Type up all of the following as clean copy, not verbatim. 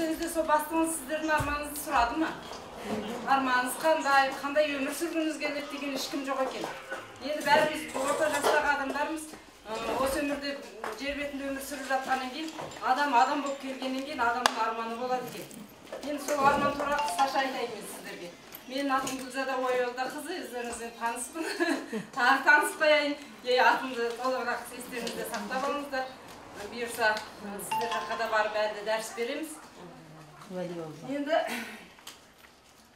жүрсеңіз де сол бастығыңыз сіздердің арманыңызды сұрады ма? Арманыңыз қандай, қандай өмір сүргіңіз келеді деген ешкім жоқ екен. Енді бәріміз орта жастағы адамдармыз. Осы өмірде жер бетінде өмір сүріп жатқаннан кейін, адам адам болып келгеннен кейін адамның арманы болады екен. Енді сол арман туралы қысқаша айтайын мен сіздерге. Менің атым Гүлзада Уәлиолда қызы, өздеріңізбен таныспын. Тағы танысып қояйын. Атымды толығырақ естеріңізде сақтап алыңыздар. Бұйырса, сіздер жаққа да барып әлі де дәріс береміз. Енді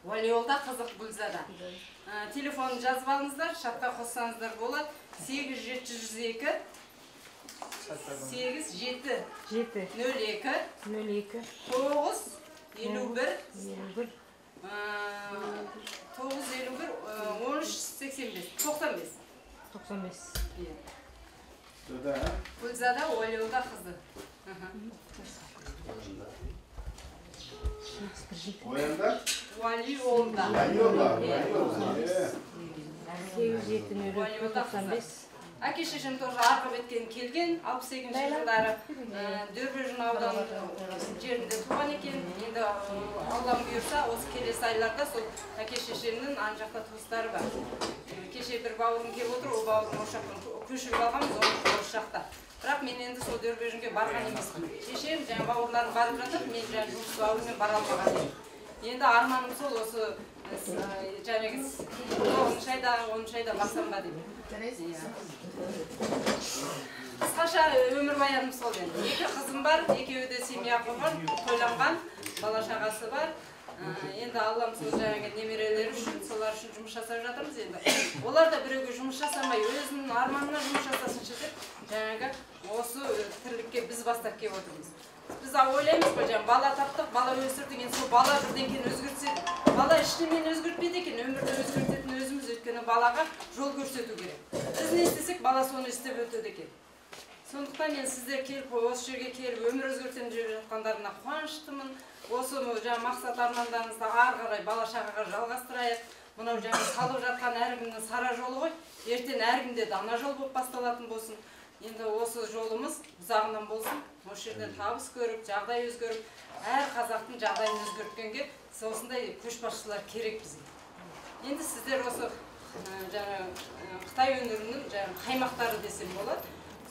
Уәлиолда қызық Гүлзада. Телефонын жазып алыңыздар, чатқа қоссаңыздар болады. 8 702 8 7 02 9 51 9 51 13 85 95 95. Гүлзада Уәлиолда қызы. Оянда? Уәлиолда. 8 7 02 95. Әке шешем тоже арғы беткен келген, 68 жылдары Дөрбөжін ауданы жерінде туған екен. Енді Аллам бұйырса, осы келесі айларда сол әке шешемнің ан жақта туыстары бар. Кеше бір бауырым келіп отыр, ол бауырым осы жақтан көшіріп алғанбыз, ол осы жақта. Бірақ мен енді сол Дөрбөжінге барған емеспін. Шешем жаңа бауырларым барып жатыр, мен жаңа жұмыс бауырыммен бара алмаған едім. Енді арманым сол осы жаңағы 9 айда, 10 айда барсам ба деп. Қысқаша өмірбаяным сол енді. 2 қызым бар, екеуі де семья құрған, тойланған, бала шағасы бар. Енді Аллам сол жаңағы немерелері үшін, солар үшін жұмыс жасап жатырмыз енді. Олар да біреуге жұмыс жасамай, өзінің арманына жұмыс жасасыншы деп, жаңағы осы тірлікке біз бастап келіп отырмыз. Біз ойлаймыз ғой, жаңа бала таптық, бала өсірдік, енді сол бала бірдеңені өзгертсе, бала ештеңені өзгертпейді екен, өмірді өзгертетін өзіміз, өйткені балаға жол көрсету керек. Біз не істесек, бала соны істеп өтеді екен. Сондықтан мен сіздер келіп, осы жерге келіп, өмір өзгертемін деп жатқандарына қуаныштымын. Осы жаңа мақсат армандарыңызды ары қарай бала шағаға жалғастырайық. Мынау жаңа салып жатқан әркімнің сара жолы ғой, ертең әркімде дана жол болып басталатын болсын. Енді осы жолымыз ұзағынан болсын, осы жерден табыс көріп, жағдай өзгеріп, әр қазақтың жағдайын өзгерткенге осындай көшбасшылар керек бізге. Енді сіздер осы жаңа Қытай өңірінің жаңа қаймақтары десем болады,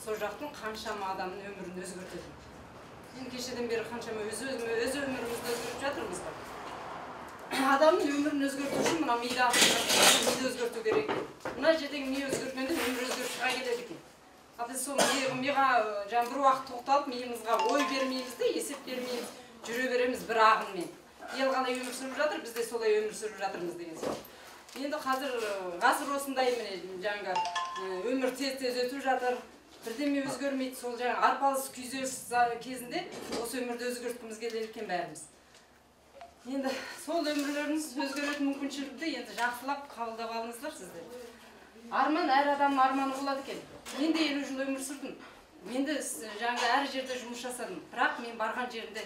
сол жақтың қаншама адамның өмірін өзгертеді. Енді кешеден бері қаншама өз өмірімізді өзгертіп жатырмыз ғой. Адамның өмірін өзгерту үшін мына миды өзгерту керек екен. Мына жердегі ми өзгергенде өмір өзгеріп шыға келеді екен. Ал біз сол миға жаңа бір уақыт тоқталып, миымызға ой бермейміз де, есеп бермейміз, жүре береміз бір ағынмен. Ел қалай өмір сүріп жатыр, біз де солай өмір сүріп жатырмыз деген сияқты. Енді қазір ғасыр осындай, міне жаңағы өмір тез-тез өтіп жатыр, бірдеме өзгермейді, сол жаңа арпалыс күйзеліс кезінде осы өмірді өзгерткіміз келеді екен бәріміз. Енді сол өмірлеріңіз өзгеретін мүмкіншілікті енді жақсылап қабылдап алыңыздар сіздер. Арман әр адамның арманы болады екен. Мен де 50 жыл өмір сүрдім. Мен де жаңағы әр жерде жұмыс жасадым. Бірақ мен барған жерімде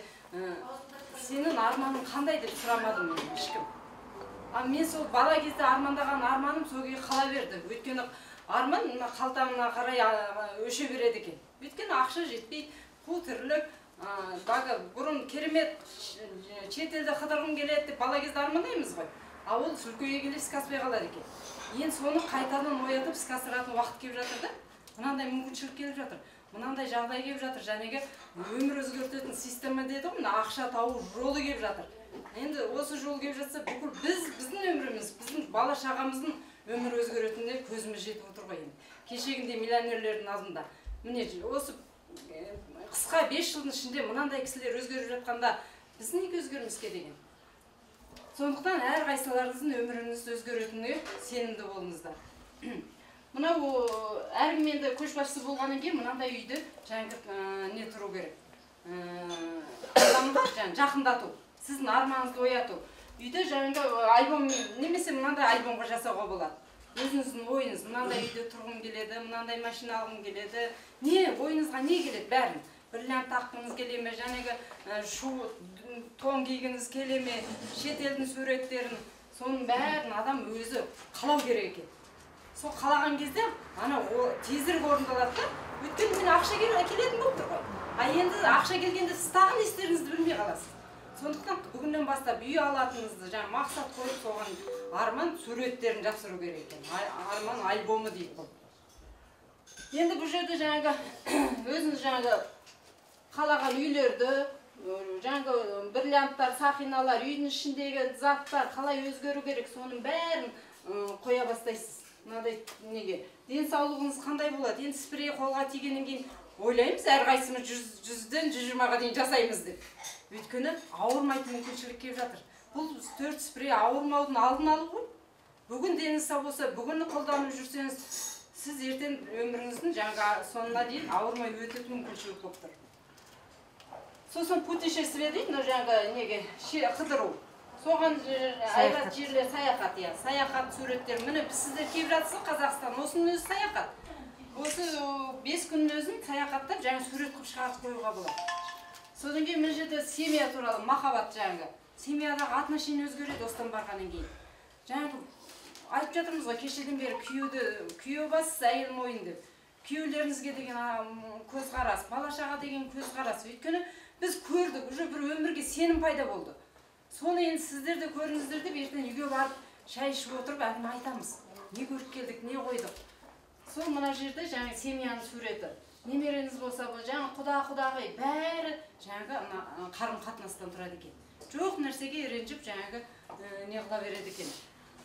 сенің арманың қандай деп сұрамадым мен ешкім. Ал мен сол бала кезде армандаған арманым сол күйі қала берді. Өйткені арман мына қалтамына қарай өше береді екен. Өйткені ақша жетпейді, қу тірлік, бұрын керемет шетелде қыдырғым келеді деп бала кезде армандаймыз ғой. Ал ол үлкейе келе іске аспай қалады екен. Енді соны қайтадан оятып іске асыратын уақыт келіп жатыр да. Мынандай мүмкіншілік келіп жатыр, мынандай жағдай келіп жатыр, жәнегі өмір өзгертетін система деді ғой, мына ақша табу жолы келіп жатыр. Енді осы жол келіп жатса, бүкіл біздің өміріміз, біздің бала шағамыздың өмірі өзгеретініне көзіміз жетіп отыр ғой енді. Кешегінде миллионерлердің алдында. Міне осы қысқа 5 жылдың ішінде мынандай кісілер өзгеріп жатқанда біз неге өзгермеске деген. Сондықтан әрқайсыларыңыздың өміріңіз өзгеретініне сенімді болыңыздар. Мынау әркім енді көшбасшысы болғаннан кейін мынандай үйді жаңағы не тұру керек. Адамды жаңағы жақындату, сіздің арманыңызды ояту. Үйде жаңағы альбом немесе мынандай альбомға жасауға болады. Өзіңіздің ойыңыз, мынандай үйде тұрғым келеді, мынандай машина алғым келеді. Не, ойыңызға не келеді бәрін? Бриллиант таққыңыз келе ме, жаңағы шу тон кигіңіз келе ме, шетелдің суреттерін, соның бәрін адам өзі қалау керек екен. Сол қалаған кезде ана тезірек орындалады да, өйткені мен ақша келетін болып тұр ғой. А енді ақша келгенде сіз тағы не істеріңізді білмей қаласыз. Сондықтан бүгіннен бастап үй алатыныңызды жаңа мақсат қойып, соған арман суреттерін жапсыру керек екен. Арман альбомы дейді бұл. Енді бұл жерде жаңағы өзіңіз жаңағы қалаған үйлерді, жаңағы бриллианттар, сақиналар, үйдің ішіндегі заттар қалай өзгеру керек, соның бәрін қоя бастайсыз. Мынадай неге? Денсаулығыңыз қандай болады? Енді спрей қолға тигеннен кейін ойлаймыз, әрқайсымыз 100-ден 120-ға дейін жасаймыз деп. Өйткені ауырмайтын мүмкіншілік келіп жатыр. Бұл 4 спрей ауырмаудың алдын алу ғой. Бүгін деніңіз сау болса, бүгін қолданып жүрсеңіз, сіз ертең өміріңіздің жаңағы соңына дейін ауырмай өтетін мүмкіншілік болып тұр. Сосын путешествие дейді, мынау жаңағы неге қыдыру. Соған айрат жерлер саяхат, иә, саяхат суреттер. Міне сіздер келіп жатсыз Қазақстан, осының өзі саяхат. Осы 5 күннің өзін саяхаттап жаңа сурет қылып шығарып қоюға болады. Содан кейін мына жерде семья туралы махаббат жаңағы. Семьядағы отношение өзгереді осыдан барғаннан кейін. Жаңағы айтып жатырмыз ғой кешеден бері күйеу бассыз, әйел мойын деп. Күйеулеріңізге деген көзқарас, бала шаға деген көзқарас. Өйткені біз көрдік, уже бір өмірге сенім пайда болды. Соны енді сіздер де көріңіздер деп ертең үйге барып шай ішіп отырып әңгіме айтамыз. Не көріп келдік, не қойдық. Сол мына жерде жаңа семьяның суреті. Немереңіз болса, бұл жаңа құда құдағи бәрі жаңағы мына қарым-қатынастан тұрады екен. Жоқ нәрсеге ренжіп жаңағы не қыла береді екен.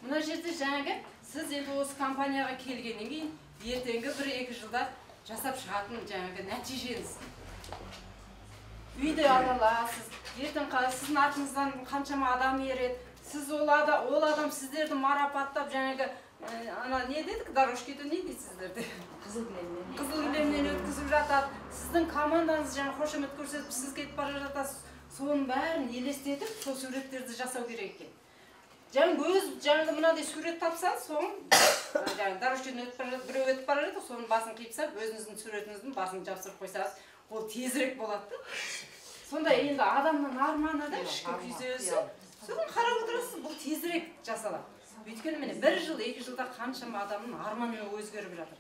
Мына жерде жаңағы сіз енді осы компанияға келгеннен кейін ертеңгі 1-2 жылда жасап шығатын жаңағы нәтижеңіз. Үйде ала аласыз, ертең сіздің артыңыздан қаншама адам ереді. Сіз ол адам сіздерді марапаттап жаңағы ана не дедік, дорожкеде не дейсіздер де? Қызыл кілемнен. Қызыл кілемнен өткізіп жатады. Сіздің командаңыз жаңа қошемет көрсетіп, сіз кетіп бара жатасыз. Соның бәрін елестетіп, сол суреттерді жасау керек екен. Жаңа өз жаңағы мынандай сурет тапсаңыз, соның жаңа дорожкеден өтіп бара жатып, біреу өтіп бара жатыр, соның басын қиып тастап, өзіңіздің суретіңіздің басын жапсырып қойсаңыз, ол тезірек болады да. Сонда енді адамның арманы да ішкі күйзелісі. Соны қарап отырасыз, бұл тезірек жасалады. Өйткені міне 1 жыл, 2 жылда қаншама адамның арманы өзгеріп жатыр.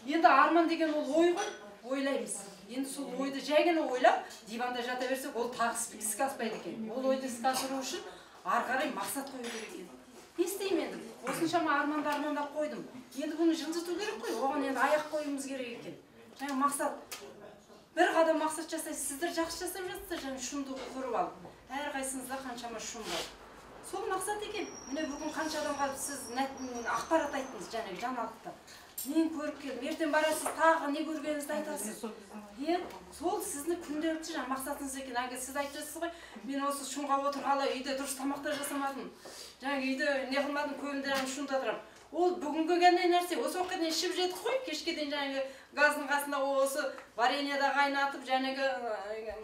Енді арман деген ол ой ғой, ойлаймыз. Енді сол ойды жай ғана ойлап, диванда жата берсек, ол тағы іске аспайды екен. Ол ойды іске асыру үшін ары қарай мақсат қою керек екен. Не істеймін енді? Осыншама арманды армандап қойдым. Енді бұны жылжыту керек қой, оған енді аяқ қоюымыз керек екен. Жаңа мақсат. Бір қадам мақсат жасайсыз, сіздер жақсы жасап жатсыздар, жаңа шумды құрып алып. Әрқайсыңызда қаншама шум бар. Сол мақсат екен. Міне бүгін қанша адамға сіз ақпарат айттыңыз, жаңағы жаңалықты. Мен көріп келдім. Ертең барасыз, тағы не көргеніңізді айтасыз. Сол сіздің күнделікті жаңа мақсатыңыз екен. Әлгі сіз айтып жатсыз ғой, мен осы шумға отырғалы үйде дұрыс тамақ та жасамадым. Жаңа үйде не қылмадым, көбінде жаңа шумда тұрамын. Ол бүгінгі ғана нәрсе. Осы уақытқа дейін ішіп жедік қой, кешке дейін жаңағы газдың қасында осы вареньеда қайнатып, жаңағы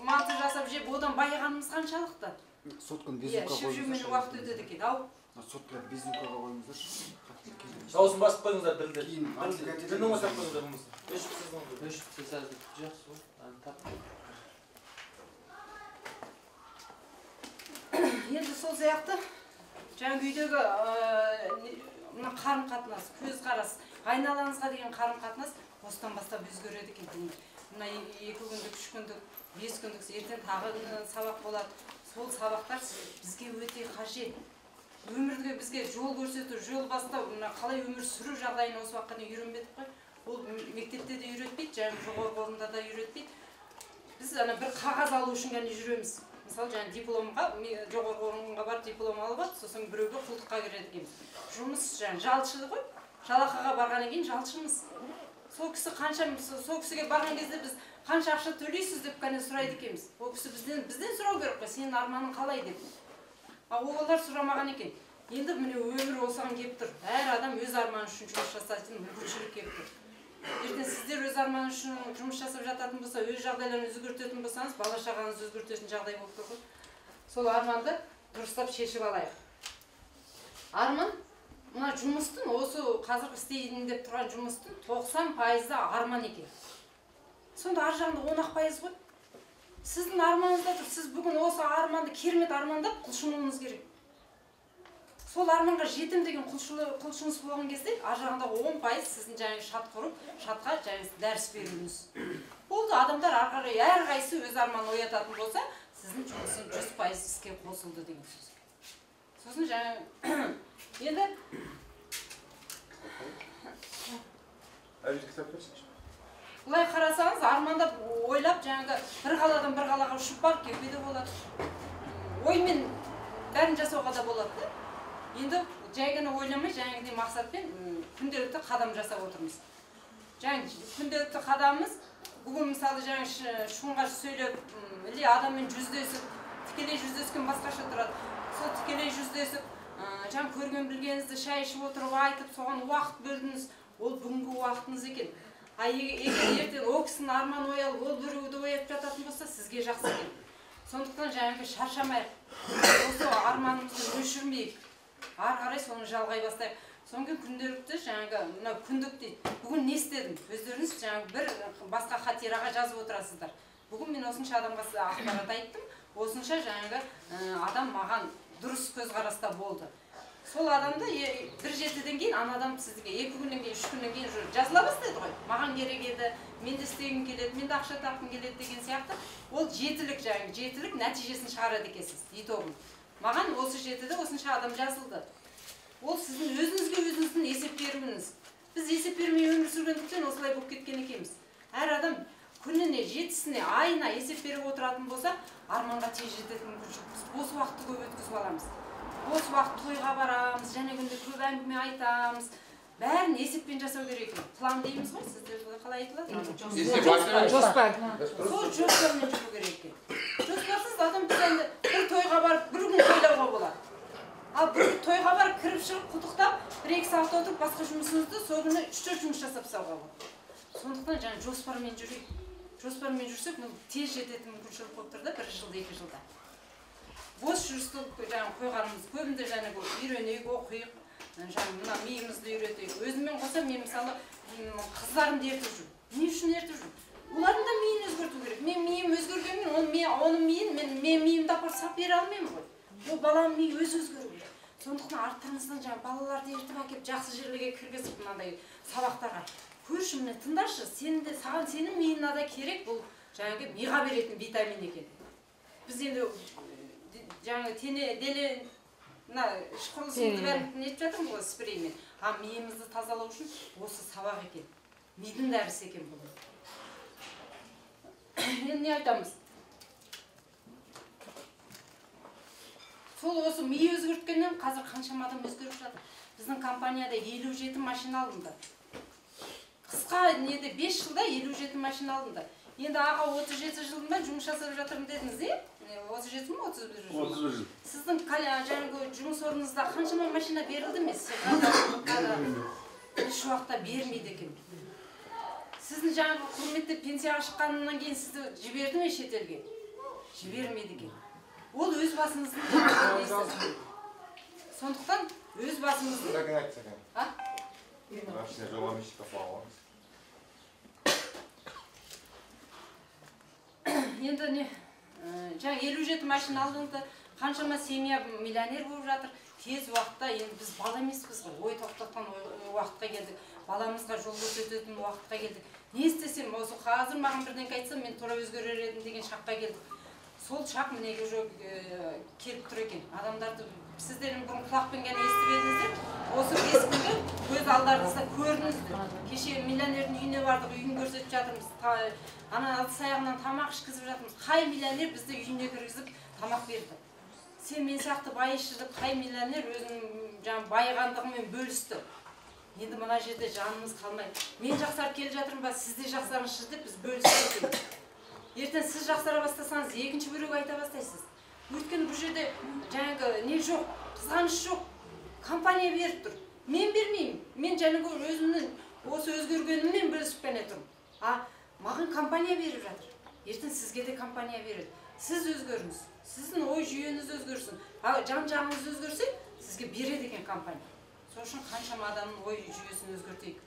манты жасап жеп, одан байығанымыз қаншалықты? Сотканы безукаға қойыңыздар. Ішіп жеумен уақыт өтеді екен. Ау. Сотканы безукаға қойыңыздаршы. Дауысын басып қойыңыздар дірілдеп. Дірілін қосып қойыңыздар болмаса. Өшіп тастасаңыз жақсы ғой. Енді сол сияқты жаңағы үйдегі мына қарым-қатынас, көзқарас, айналаңызға деген қарым-қатынас осыдан бастап өзгереді екен. Мына 2 күндік, 3 күндік, 5 күндік, ертең тағы сабақ болады. Сол сабақтар бізге өте қажет. Өмірге бізге жол көрсету, жол бастау, мына қалай өмір сүру жағдайын осы уақытқа дейін үйренбедік қой. Ол мектепте де үйретпейді, жаңа жоғарғы орында да үйретпейді. Біз ана бір қағаз алу үшін ғана жүреміз. Мысалы, жаңа дипломға, жоғарғы орынға барып диплом алып алып, сосын біреуге құлдыққа кіреді екенбіз. Жұмыс жаңа жалшы ғой. Жалақыға барғаннан кейін жалшымыз. Сол кісі қанша, сол кісіге барған кезде біз қанша ақша төлейсіз деп қана сұрайды екенбіз. Ол кісі бізден сұрау керек қой, сенің арманың қалай деп. А олар сұрамаған екен. Енді міне өмір осыған келіп тұр. Әр адам өз арманы үшін жұмыс жасайтын мүмкіншілік келіп тұр. Ертең сіздер өз арманы үшін жұмыс жасап жататын болса, өз жағдайларын өзгертетін болсаңыз, бала шағаңызды өзгертетін жағдай болып тұр ғой. Сол арманды дұрыстап шешіп алайық. Арман, мына жұмыстың, осы қазір істейін деп тұрған жұмыстың 90% арман екен. Сонда ар жағында 10% ғой. Сіздің арманыңызда тұр. Сіз бүгін осы арманды керемет армандап құлшынуыңыз керек. Сол арманға жетім деген құлшыныс болған кезде ар жағындағы 10% сіздің жаңағы шат құрып, шатқа жаңағы дәріс беруіңіз. Болды, адамдар ары қарай әрқайсысы өз арманын оятатын болса, Сіздің жұмысыңыз 100% іске қосылды деген сөз. Сосын жаңа енді былай қарасаңыз, армандап, ойлап, жаңағы бір қаладан бір қалаға ұшып барып келуге де болады. Оймен бәрін жасауға да болады да. Енді жай ғана ойламай, жаңағыдай мақсатпен күнделікті қадам жасап отырмыз. Жаңа күнделікті қадамымыз бүгін мысалы жаңа шуңға сөйлеп, или адаммен жүздесіп, тікелей жүздескен басқаша тұрады. Сол тікелей жүздесіп, жаңа көрген білгеніңізді шай ішіп отырып айтып, соған уақыт бөлдіңіз, ол бүгінгі уақытыңыз екен. А егер ертең ол кісінің арман ой алып, ол біреуді оятып жататын болса, сізге жақсы екен. Сондықтан жаңағы шаршамайық, осы арманымызды өшірмейік, ары қарай соны жалғай бастайық. Содан кейін күнделікті жаңағы мына күндік дейді. Бүгін не істедім? Өздеріңіз жаңағы бір басқа хатираға жазып отырасыздар. Бүгін мен осынша адамға ақпарат айттым, осынша жаңағы адам маған дұрыс көзқараста болды. Сол адамды бір жетіден кейін ана адам сізге 2 күннен кейін, 3 күннен кейін уже жазыла бастайды ғой. Маған керек еді, мен де істегім келеді, мен де ақша тапқым келеді деген сияқты. Ол жетілік жаңағы жетілік нәтижесін шығарады екенсіз, итогын. Маған осы жетіде осынша адам жазылды. Ол сіздің өзіңізге өзіңіздің есеп беруіңіз. Біз есеп бермей өмір сүргендіктен осылай болып кеткен екенбіз. Әр адам күніне, жетісіне, айына есеп беріп отыратын болса, арманға тез жететін мүмкіншілік. Біз бос уақытты көп өткізіп аламыз. Бос уақыт тойға барамыз, және күнде көп әңгіме айтамыз. Бәрін есеппен жасау керек екен. План дейміз ғой, сіздер қалай айтылады? Жоспар. Сол жоспармен жүру керек екен. Жоспарсыз адам біз енді бір тойға барып, бір күн тойлауға болады. Ал бір тойға барып, кіріп шығып, құттықтап, 1-2 сағат отырып, басқа жұмысыңызды сол күні 3-4 жұмыс жасап тастауға болады. Сондықтан жаңа жоспармен жүрейік. Жоспармен жүрсек, бұл тез жететін мүмкіншілік болып тұр да, 1 жылда, 2 жылда. Бос жүрісті жаңа қойғанымыз көбінде жаңа үйренейік, оқиық, жаңа мына миымызды үйретейік. Өзіммен қоса мен мысалы қыздарымды ертіп жүрмін. Не үшін ертіп жүрмін? Олардың да миын өзгерту керек. Мен миым өзгергенмен, оның миын мен миымды апарып сап бере алмаймын ғой. Ол баланың миы өзі өзгеру керек. Сондықтан арттарыңыздан жаңа балаларды ертіп әкеліп жақсы жерлерге кіргізіп мынандай сабақтарға. Көрші, міне тыңдашы, сен де саған сенің миыңа да керек бұл жаңағы миға беретін витамин екен. Біз енді жаңағы дене мына іш құрылысымызды бәрін нетіп жатырмыз ғой спреймен. А миымызды тазалау үшін осы сабақ екен. Мидың дәрісі екен бұл. Енді не айтамыз? Сол осы ми өзгерткеннен қазір қаншама адам өзгеріп жатыр. Біздің компанияда 57 машина алынды. Қысқа неде 5 жылда 57 машина алынды. Енді аға 37 жылдан жұмыс жасап жатырмын дедіңіз, е? 37 ме, 31 жыл? 31 жыл. Сіздің жаңағы жұмыс орныңызда қаншама машина берілді ме? Еш уақытта бермейді екен. Сіздің жаңағы құрметті пенсияға шыққаннан кейін сізді жіберді ме шетелге? Жібермейді екен. Ол өз басыңыздың несі. Сондықтан өз басымыздың... А? Енді не, жаңа 57 машина алынды, қаншама семья миллионер болып жатыр. Тез уақытта енді біз бала емеспіз ғой, ой тоқтатқан уақытқа келдік, баламызға жол көрсететін уақытқа келдік. Не істесем, осы қазір маған бірдеңке айтсам, мен тура өзгерер едім деген шаққа келдік. Сол шақ мінеге уже келіп тұр екен. Адамдарды сіздердің бұрын құлақпен ғана естіп едіңіздер, осы 5 күнде өз алдарыңызда көрдіңіздер. Кеше миллионердің үйіне бардық, үйін көрсетіп жатырмыз. Ана ыдыс аяғынан тамақ ішкізіп жатырмыз. Қай миллионер бізді үйіне кіргізіп тамақ берді? Сен мен сияқты байышы деп қай миллионер өзінің жаңа байығандығымен бөлісті? Енді мына жерде жанымыз қалмай. Мен жақсарып келе жатырмын ба, сіз де жақсарыңызшы деп біз бөлісіп. Ертең сіз жақсара бастасаңыз, екінші біреуге айта бастайсыз. Өйткені бұл жерде жаңағы не жоқ, қызғаныш жоқ. Компания беріп тұр. Мен бермеймін. Мен жаңағы өзімнің осы өзгергеніммен бөлісіп қана тұрмын. А маған компания беріп жатыр. Ертең сізге де компания береді. Сіз өзгеріңіз. Сіздің ой жүйеңіз өзгерсін. А жан-жағыңыз өзгерсе, сізге береді екен компания. Сол үшін қаншама адамның ой жүйесін өзгертейік.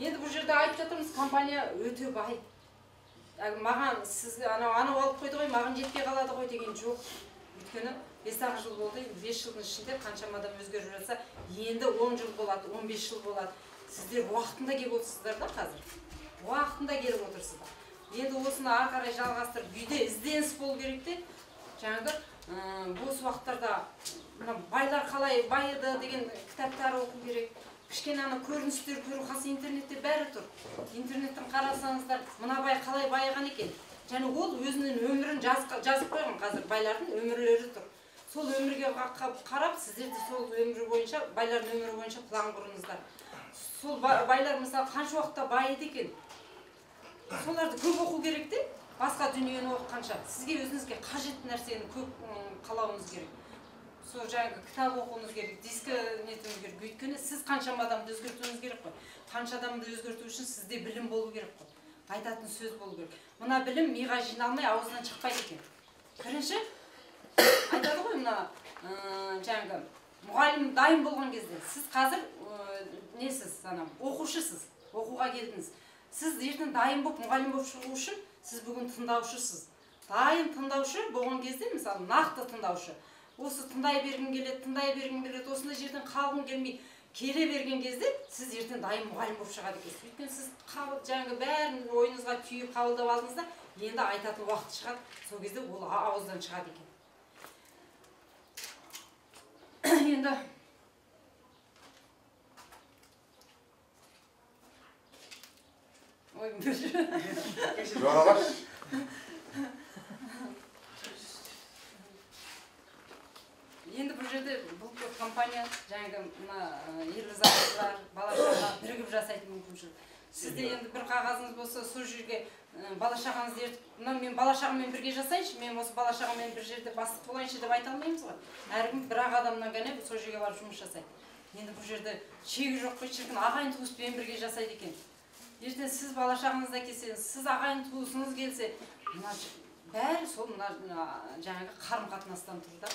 Енді бұл жерде айтып жатырмыз, компания өте бай. Маған сізге анау алып қойды ғой, маған жетпей қалады ғой деген жоқ. Өйткені 5-ақ жыл болды, 5 жылдың ішінде қаншама адам өзгеріп жатса, енді 10 жыл болады, 15 жыл болады. Сіздер уақытында келіп отырсыздар да қазір. Уақытында келіп отырсыздар. Енді осыны ары қарай жалғастырып, үйде ізденіс болу керек те. Жаңағы бос уақыттарда мына байлар қалай байыды деген кітаптар оқу керек. Кішкене ана көріністер көру, қазір интернетте бәрі тұр. Интернеттен қарасаңыздар, мына бай қалай байыған екен. Және ол өзінің өмірін жазып қойған, қазір байлардың өмірлері тұр. Сол өмірге қарап, сіздер де сол өмір бойынша, байлардың өмірі бойынша план құрыңыздар. Сол байлар мысалы қанша уақытта байыды екен. Соларды көп оқу керек те, басқа дүниені оқығанша. Сізге өзіңізге қажетті нәрсені көп қалауыңыз керек. Сол жаңағы кітап оқуыңыз керек, дискі нетуіңіз керек. Өйткені сіз қаншама адамды өзгертуіңіз керек қой. Қанша адамды өзгерту үшін сізде білім болу керек қой. Айтатын сөз болу керек. Мына білім миға жиналмай аузынан шықпайды екен. Бірінші айтады ғой мына жаңағы мұғалім дайын болған кезде сіз қазір несіз, ана оқушысыз, оқуға келдіңіз. Сіз ертең дайын болып мұғалім болып шығу үшін сіз бүгін тыңдаушысыз. Дайын тыңдаушы болған кезде, мысалы нақты тыңдаушы. Осы тыңдай бергім келеді, тыңдай бергім келеді, осындай жерден қалғым келмей келе берген кезде сіз ертең дайын мұғалім болып шығады екенсіз. Өйткені сіз жаңағы бәрін ойыңызға түйіп қабылдап алдыңыз да, енді айтатын уақыт шығады, сол кезде ол ауыздан шығады екен. Енді ой, енді бұл жерде бұл компания жаңағы мына ерлі зайыптылар, бала шаға бірігіп жасайтын мүмкіншілік. Сізде енді бір қағазыңыз болса, сол жерге бала шағаңызды ертіп, мына мен бала шағаммен бірге жасайыншы, мен осы бала шағаммен бір жерде бастық болайыншы деп айта алмаймыз ғой. Әркім бір ақ адамнан ғана сол жерге барып жұмыс жасайды. Енді бұл жерде шегі жоқ қой, шіркін ағайын туыспен бірге жасайды екен. Ертең сіз бала шағаңызды әкелсеңіз, сіз ағайын туысыңыз келсе, мына бәрі сол мына жаңағы қарым қатынастан тұр да.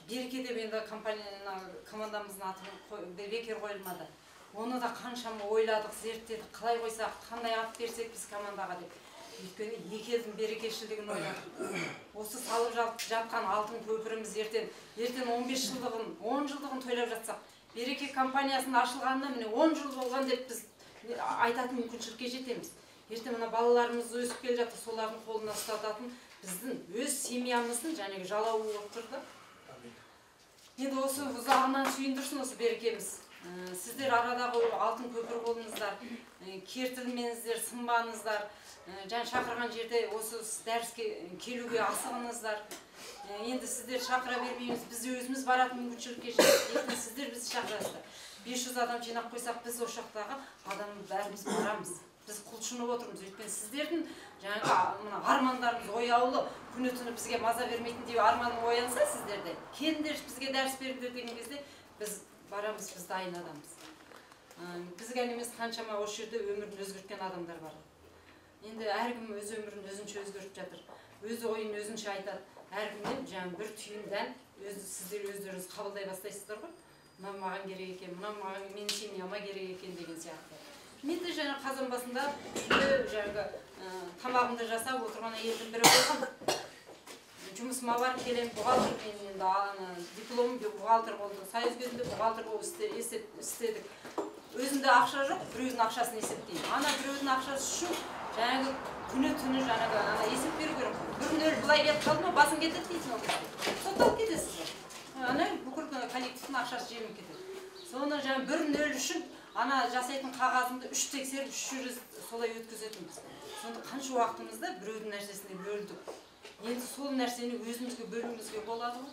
Береке деп енді компанияның командамыздың аты бекер қойылмады. Оны да қаншама ойладық, зерттедік, қалай қойсақ, қандай ат берсек біз командаға деп. Өйткені екі елдің берекешілігін ойладық. Осы салып жатқан алтын көпіріміз ертең 15 жылдығын, 10 жылдығын тойлап жатсақ, Береке компаниясының ашылғанына міне 10 жыл болған деп біз айтатын мүмкіншілікке жетеміз. Ертең мына балаларымыз өсіп келе жатыр, солардың қолына ұстататын біздің өз семьямыздың жаңағы жалауы болып тұр да. Енді осы ұзағынан сүйіндірсін осы берекеміз. Сіздер арадағы алтын көпір болыңыздар, кертілмеңіздер, сынбаңыздар, және шақырған жерде осы дәріске келуге асығыңыздар. Енді сіздер шақыра бермейміз, біз өзіміз баратын мүмкіншілікке жетеміз. Ертең сіздер бізді шақырасыздар. 500 адам жинап қойсақ, біз осы жақтағы адам бәріміз барамыз. Біз құлшынып отырмыз. Өйткені сіздердің жаңағы мына армандарыңыз ояулы, күні түні бізге маза бермейтіндей арман оянса сіздерде, келіңдер бізге дәріс беріңдер деген кезде біз барамыз, біз дайын адамбыз. Біз ғана емес, қаншама осы жерде өмірін өзгерткен адамдар бар. Енді әркім өз өмірін өзінше өзгертіп жатыр. Өз ойын өзінше айтады. Әркімнен жаңағы бір түйін дән сіздер өздеріңіз қабылдай бастайсыздар ғой. Мынау маған керек екен, мынау маған менің семьяма керек екен деген сияқты. Мен де жаңа қазан басында жаңағы тамағымды жасап отырған әйелдің бірі болғам. Жұмысыма барып келем, бухгалтер, мен енді дипломым бухгалтер болды. Союз кезінде бухгалтер болып істедік. Өзімде ақша жоқ, біреудің ақшасын есептеймін. Ана біреудің ақшасы үшін жаңағы күні түні жаңағы ана есеп беру керек. Бір нөл былай кетіп қалды ма, басың кетеді дейтін ол кезде. Сотталып кетесіз. Ана бүкіл коллективтің ақшасы желініп кетеді. Соны жаңа бір нөл үшін ана жасайтын қағазымды үш тексеріп, үш жүз солай өткізетінбіз. Сонда қанша уақытымызды біреудің нәрсесіне бөлдік. Енді сол нәрсені өзімізге бөлуімізге болады ғой.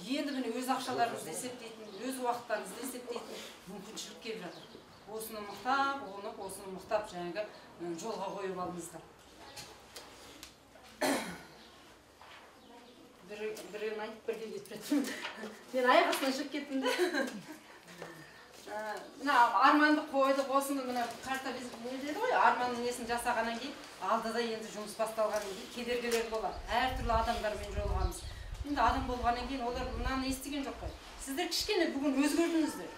Енді міне өз ақшаларымызды есептейтін, өз уақыттарымызды есептейтін мүмкіншілік келіп жатыр. Осыны мықтап, ұғынып, осыны мықтап жаңағы жолға қойып алыңыздар. Бірін айтып, бірге кетіп жатырмын. Мен аяқ астынан шығып кеттім де. Мына арманды қойдық, осыны мына карта не деді ғой, арманның несін жасағаннан кейін алдыда енді жұмыс басталғаннан кейін кедергілер болады. Әртүрлі адамдармен жолығамыз. Енді адам болғаннан кейін олар мынаны естіген жоқ қой. Сіздер кішкене бүгін өзгердіңіздер.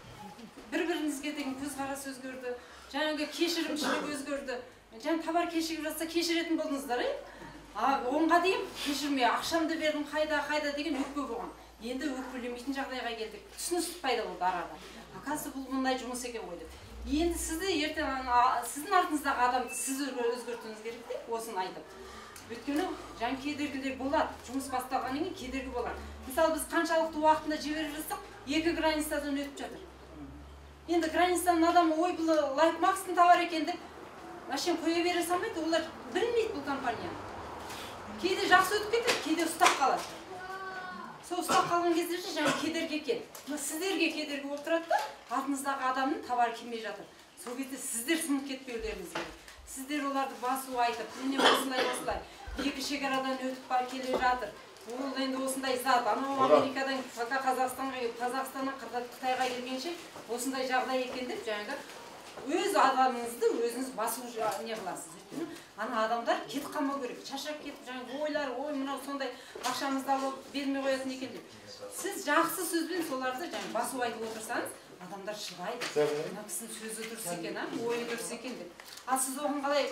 Бір-біріңізге деген көзқарас өзгерді, жаңағы кешірімшілік өзгерді. Жаңа товар кешігіп жатса кешіретін болдыңыздар, е? Онға дейін кешірме, ақшамды бердім, қайда, қайда деген өкпе болған. Енді өкпелемейтін жағдайға келдік. Түсіністік пайда болды арада. Оказывается, бұл мындай жұмыс екен ғой деп. Енді сізді ертең сіздің артыңыздағы адамды сіз өзгертуіңіз керек те, осыны айтып. Өйткені жаңа кедергілер болады, жұмыс басталғаннан кейін кедергі болады. Мысалы, біз қаншалықты уақытында жіберіп жатсақ, екі границадан өтіп жатыр. Енді границаның адамы ой, бұл Лайфмакстың товары екен деп әшейін қоя бере салмайды, олар білмейді бұл компанияны. Кейде жақсы өтіп кетеді, кейде ұстап қалады. Сол ұстап қалған кезде жаңа кедергі екен. Мына сіздерге кедергі болып тұрады да, артыңыздағы адамның товары келмей жатыр. Сол кезде сіздер сынып кетпеулеріңіз керек. Сіздер оларды басу айтып, міне осылай осылай, екі шекарадан өтіп бар келе жатыр. Ол енді осындай зат, анау Америкадан пока Қазақстанға келіп, Қазақстаннан Қытайға келгенше осындай жағдай екен деп жаңағы өз адамыңызды өзіңіз басу не қыласыз. Өйткені ана адамдар кетіп қалмау керек, шаршап кетіп жаңағы ойлар, ой мынау сондай ақшамызды алып бермей қоятын екен деп. Сіз жақсы сөзбен соларды жаңағы басу айтып отырсаңыз, адамдар шыдайды. Мына кісінің сөзі дұрыс екен, ойы дұрыс екен деп. Ал сіз оған қалай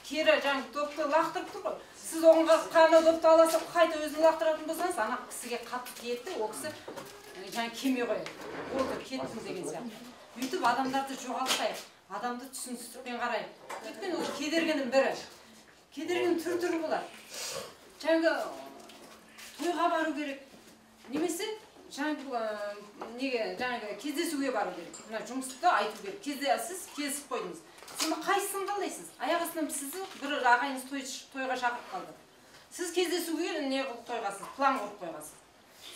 кері жаңағы допты лақтырып тұр ғой. Сіз оған қана допты ала салып қайта өзін лақтыратын болсаңыз, ана кісіге қатты тиеді, ол кісі жаңағы келмей қояды. Болды, кеттім деген сияқты. Өйтіп адамдарды жоғалтпайық, адамды түсіністікпен қарайық. Өйткені ол кедергінің бірі. Кедергінің түр-түрі болады. Жаңағы тойға бару керек, немесе жаңағы неге жаңағы кездесуге бару керек. Мына жұмысты айту керек. Кезде сіз келісіп қойдыңыз. Сонда қайсысын қалайсыз? Аяқ астынан сізді бір ағайыныңыз тойға шақырып қалды. Сіз кездесуге не қылып қойғансыз, план құрып қойғансыз.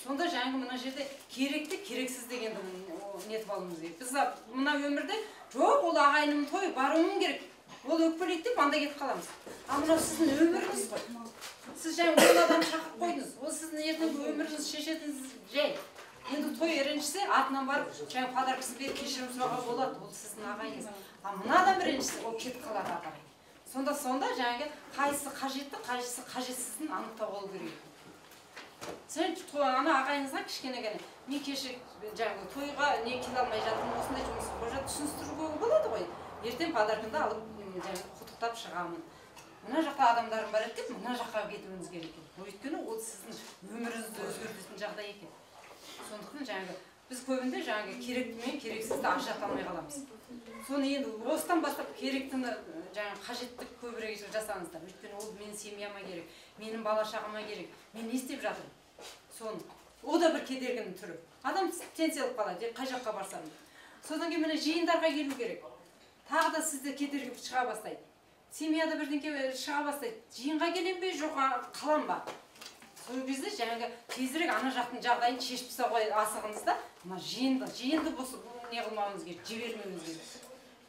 Сонда жаңағы мына жерде керекті, керексіз дегенді нетіп алуымыз керек. Біз мына өмірде жоқ, ол ағайынымның тойы, баруым керек. Ол өкпелейді деп анда кетіп қаламыз. Ал мынау сіздің өміріңіз ғой. Сіз жаңағы он адам шақырып қойдыңыз. Ол сіздің ертеңгі өміріңізді шешетін жай. Енді той ренжісе, атынан барып жаңағы подаркасын беріп кешірім сұрауға болады. Ол сіздің ағайыныңыз. Ал мына адам ренжісе, ол кетіп қалады ары қарай. Сонда жаңағы қайсысы қажетті, қайсысы қажетсізін анықтап алу керек. Сен ана ағайыныңызға кішкене ғана мен кеше жаңағы тойға не келе алмай жатырмын, осындай жұмыс болып жатыр, түсіністіруге болады ғой. Ертең подаркаңды алып жаңағы құттықтап шығамын. Мына жақта адамдарым бар еді деп мына жаққа кетуіңіз керек екен. Өйткені ол сіздің өміріңізді өзгертетін жағдай екен. Сондықтан жаңағы біз көбінде жаңағы керекті мен керексізді ажырата алмай қаламыз. Соны енді осыдан бастап керектіні жаңағы қажетті көбірек жасаңыздар. Өйткені ол менің семьяма керек, менің бала шағама керек. Мен не істеп жатырмын? Соны. О да бір кедергінің түрі. Адам теңселіп қалады, қай жаққа барсам. Содан кейін міне жиындарға келу керек. Тағы да сізді кедергі шыға бастайды. Семьяда бірдеңке шыға бастайды. Жиынға келем бе, жоқ қалам ба? Сол кезде жаңағы тезірек ана жақтың жағдайын шешіп тастауға асығыңыз да, мына жиынды не қылмауыңыз керек, жібермеуіңіз керек.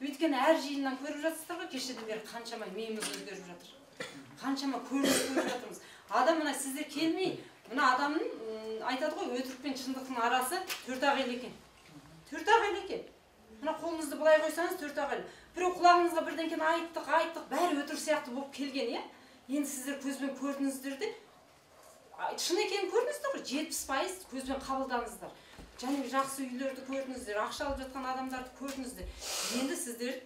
Өйткені әр жиыннан көріп жатсыздар ғой, кешеден бері қаншама миымыз өзгеріп жатыр. Қаншама көрініс көріп жатырмыз. Адам мына сіздер келмей, мына адамның айтады ғой, өтірік пен шындықтың арасы төрт-ақ ел екен. Төрт-ақ ел екен. Мына қолыңызды былай қойсаңыз төрт-ақ ел. Біреу құлағыңызға бірдеңкені айттық, бәрі өтірік сияқты болып келген, иә? Енді сіздер көзбен көрдіңіздер де, шын екенін көрдіңіздер ғой, 70% көзбен қабылдаңыздар. Және жақсы үйлерді көрдіңіздер, ақша алып жатқан адамдарды көрдіңіздер. Енді сіздер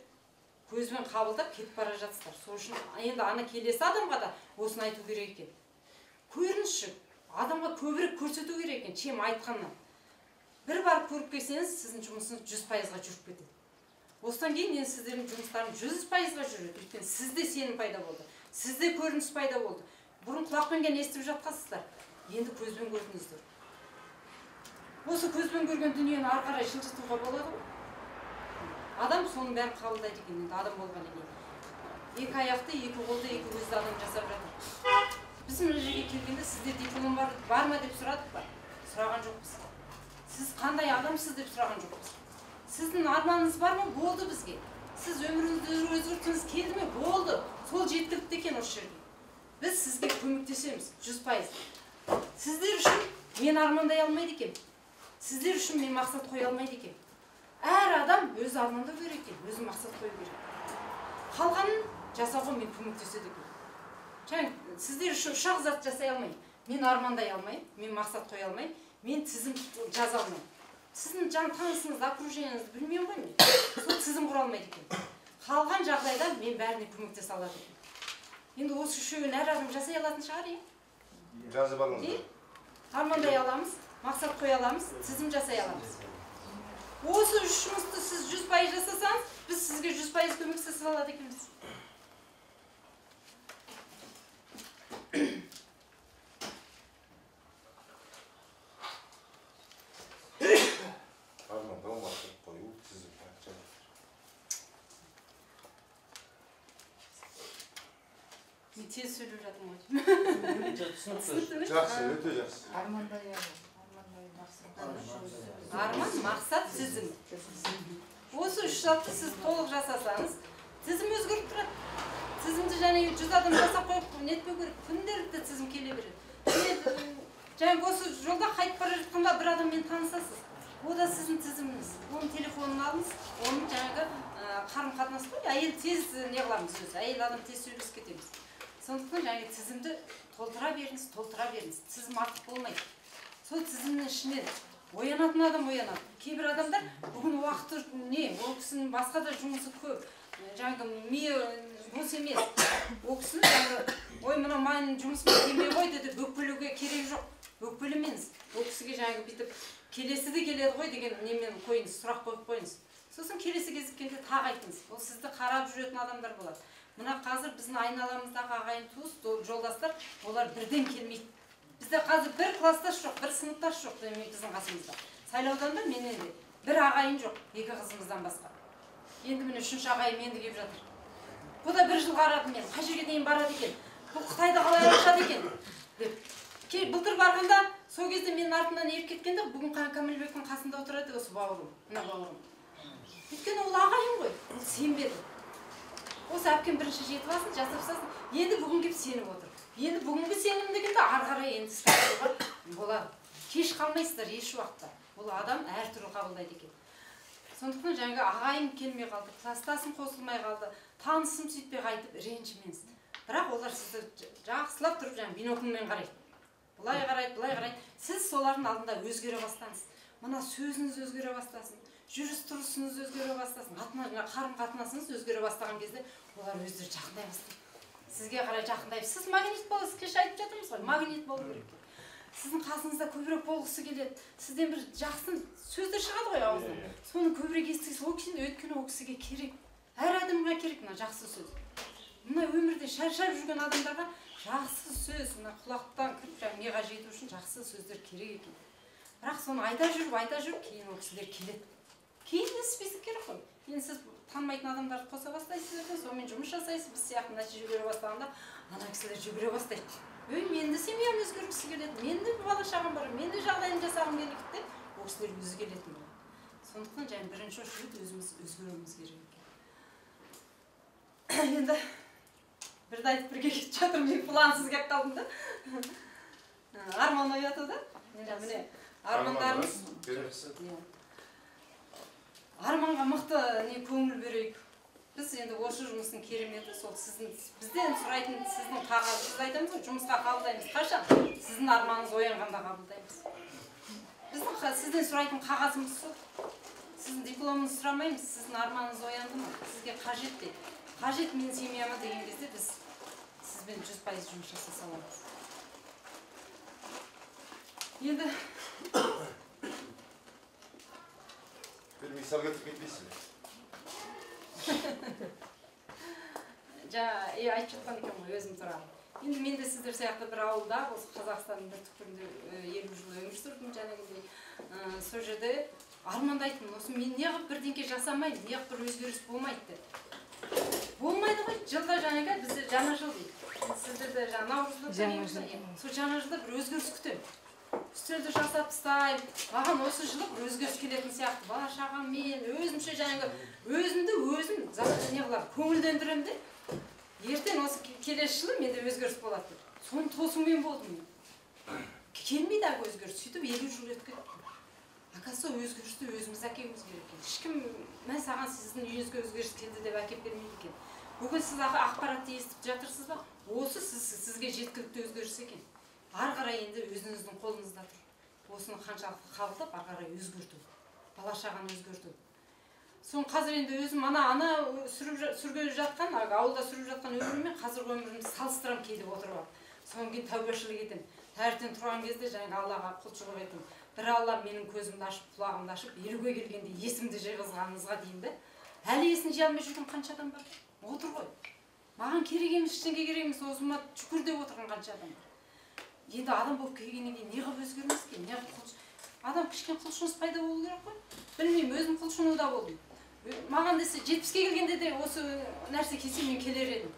көзбен қабылдап кетіп бара жатсыздар. Сол үшін енді ана келесі адамға да осыны айту керек екен. Көріңізші, адамға көбірек көрсету керек екен, чем айтқаннан. Бір барып көріп келсеңіз, сіздің жұмысыңыз 100%-ға жүріп кетеді. Осыдан кейін енді сіздердің жұмыстарыңыз 100%-ға жүреді. Өйткені сізде сенім пайда болды, сізде көрініс пайда болды. Бұрын құлақпен ғана естіп жатқансыздар, енді көзбен көрдіңіздер. Осы көзбен көрген дүниені ары қарай жылжытуға болады ғой. Адам соның бәрін қабылдайды екен, енді адам болғаннан кейін. Екі аяқты, екі қолды, екі көзді адам жасап жатыр. Біз мына жерге келгенде сізде диплом бар ма деп сұрадық па? Сұраған жоқпыз. Сіз қандай адамсыз деп сұраған жоқпыз. Сіздің арманыңыз бар ма? Болды бізге. Сіз өміріңізді өзгерткіңіз келді ме? Болды. Сол жеткілікті екен осы жерге. Біз сізге көмектесеміз 100%. Сіздер үшін мен армандай алмайды екенмін. Сіздер үшін мен мақсат қоя алмайды екенмін. Әр адам өзі армандау керек екен, өзі мақсат қою керек. Қалғанын жасауға мен көмектеседі екенмін. Және сіздер үшін үш-ақ зат жасай алмаймын. Мен армандай алмаймын, мен мақсат қоя алмаймын, мен тізім жаза алмаймын. Сіздің жан танысыңыз, окружениеңізді білмеймін ғой мен. Сол тізім құра алмайды екенмін. Қалған жағдайда мен бәріне көмектесе алады екенмін. Енді осы үшеуін әр адам жасай алатын шығар, е? Жазып алыңыз. Армандай аламыз, мақсат қоя аламыз, тізім жасай аламыз. Осы үш жұмысты сіз 100% жасасаңыз, біз сізге 100% көмектесе алады екенбіз. Армандау, мақсат қою, тізім. Мен тез сөйлеп жатырмын ғой. Түсінікті. Жақсы, өте жақсы. Арман, мақсат, тізім. Осы үш затты сіз толық жасасаңыз, тізім өзгеріп тұрады. Тізімді және 100 адам жасап қойып нетпеу керек. Күнделікті тізім келе береді. Және осы жолда қайтып бара жатқанда бір адаммен танысасыз. О да сіздің тізіміңіз. Оның телефонын алыңыз, оның жаңағы қарым-қатынас қой. Әйел тез не қыламыз өзі, әйел адам тез сөйлесіп кетеміз. Сондықтан жаңағы тізімді толтыра беріңіз, толтыра беріңіз. Тізім артық болмайды. Сол тізімнің ішінен оянатын адам оянады. Кейбір адамдар бүгін уақыты не, ол кісінің басқа да жұмысы көп. Жаңағы миы бос емес. Ол кісінің жаңағы, ой, мына менің жұмысыма келмей қойды деп өкпелеуге керек жоқ. Өкпелемеңіз. Ол кісіге жаңағы бүйтіп келесі де келеді ғой деген немен қойыңыз, сұрақ қойып қойыңыз. Сосын келесі кезіккенде тағы айтыңыз. Ол сізді қарап жүретін адамдар болады. Мына қазір біздің айналамыздағы ағайын туыс, жолдастар, олар бірден келмейді. Бізде қазір бір кластас жоқ, бір сыныптас жоқ демек біздің қасымызда. Сайлаудан да менен де бір ағайын жоқ, екі қызымыздан басқа. Енді міне үшінші ағайым енді келіп жатыр. Бұл да бір жыл қарады мен, қай жерге дейін барады екен, бұл Қытайды қалай ашады екен деп. Былтыр барғанда, сол кезде менің артымнан еріп кеткенде, бүгін Камилбектің қасында отырады осы бауырым, мына бауырым. Өйткені ол ағайын ғой, ол сенбеді. Осы әпкем бірінші жетіп алсын, жасап салсын, енді бүгін келіп сеніп отыр. Енді бүгінгі сенімдігінде ары қарай енді ұстап болады. Кеш қалмайсыздар еш уақытта. Ол адам әртүрлі қабылдайды екен. Сондықтан жаңағы ағайым келмей қалды, кластасым қосылмай қалды, танысым сөйтпей қайтып ренжімеңіз. Бірақ олар сізді жақсылап тұрып жаңағы бинокльмен қарайды. Былай қарайды, былай қарайды. Сіз солардың алдында өзгере бастаңыз. Мына сөзіңіз өзгере бастасын, жүріс тұрысыңыз өзгере бастасын, қарым-қатынасыңыз өзгере бастаған кезде олар өздері жақындай бастайды. Сізге қарай жақындайды. Сіз магнит боласыз, кеше айтып жатырмыз ғой, магнит болу керек. Сіздің қасыңызда көбірек болғысы келеді. Сізден бір жақсы сөздер шығады ғой аузынан. Соны көбірек естігісі, ол кісінің өйткені ол кісіге керек. Әр адамға керек мына жақсы сөз. Мына өмірде шаршап жүрген адамдарға жақсы сөз, мына құлақтан кіріп жаңа миға жету үшін жақсы сөздер керек екен. Бірақ соны айта жүріп, айта жүріп, кейін ол кісілер келеді. Кейін де список керек қой. Енді сіз танымайтын адамдарды қоса бастайсыз, сонымен жұмыс жасайсыз, біз сияқты нәтиже көре бастағанда ана кісілер жүгіре бастайды. Өй, мен де семьям өзгергісі келеді, мен де бала шағам бар, мен де жағдайым жасағым келеді деп, ол кісілер өзі келетін болады. Сондықтан және бірінші очередь өзіміз өзгеруіміз керек екен. Енді бірді айтып бірге кетіп жатырмын, мен плансыз келіп қалдым да. Арман ояту да. Міне армандарымыз. Арманға мықты не көңіл берейік. Біз енді осы жұмыстың кереметі сол сіздің бізден сұрайтын сіздің қағаз, біз айтамыз ғой, жұмысқа қабылдаймыз. Қашан? Сіздің арманыңыз оянғанда қабылдаймыз. Біздің сізден сұрайтын қағазымыз сол. Сіздің дипломыңызды сұрамаймыз, сіздің арманыңыз оянды ма? Сізге қажет дейді. Қажет менің семьяма деген кезде біз сізбен 100% жұмыс жасай аламыз. Енді бір мысал келтіріп кетпейсіз бе? Жаңа айтып жатқан екен ғой өзім туралы. Енді мен де сіздер сияқты бір ауылда, осы Қазақстанның бір түкпірінде 50 жыл өмір сүрдім жаңағыдай. Сол жерде армандайтынмын, осы мен неғып бірдеңке жасамаймын, неғып бір өзгеріс болмайды деп. Болмайды ғой, жылда жаңағы бізде жаңа жыл дейді. Сіздерде жаңа наурызда жаңа жыл. Сол жаңа жылда бір өзгеріс күтемін. Үстелді жасап тастаймын. Маған осы жылы бір өзгеріс келетін сияқты. Бала шағаммен өзімше жаңағы өзімді өзім не қыламын, көңілдендіремін де. Ертең осы келесі жылы менде өзгеріс болады деп. Соны тосумен болдым мен. Келмейді әлгі өзгеріс. Сөйтіп 50 жыл өтіп кетті. Оказывается, өзгерісті өзіміз әкелуіміз керек екен. Ешкім мен саған сіздің үйіңізге өзгеріс келді деп әкеліп бермейді екен. Бүгін сіз ақпаратты естіп жатырсыз ба? Осы сізге жеткілікті өзгеріс екен. Ары қарай енді өзіңіздің қолыңызда тұр. Осыны қаншалықты қабылдап, ары қарай өзгерту. Бала шағаны өзгерту. Соны қазір енді өзім ана сүрген жатқан, ауылда сүріп жатқан өміріммен қазіргі өмірімді салыстырамын кейде отырып алып. Содан кейін тәубашылық етемін. Таңертең тұрған кезде жаңағы Аллаға құлшылық етемін. Бір Алла менің көзімді ашып, құлағымды ашып, 50-ге келгенде есімді жиғызғаныңызға дейін де, әлі есін жия алмай жүрген қанша адам бар? Отыр ғой. Маған керек емес, ештеңе керек емес, осыма шүкір деп отырған қанша адам бар. Енді адам болып келгеннен кейін не қылып өзгермеске, не қылып адам кішкене құлшыныс пайда болу керек қой. Білмеймін, өзім құлшынуда болдым. Маған десе 70-ке келгенде де осы нәрсе келсе мен келер едім.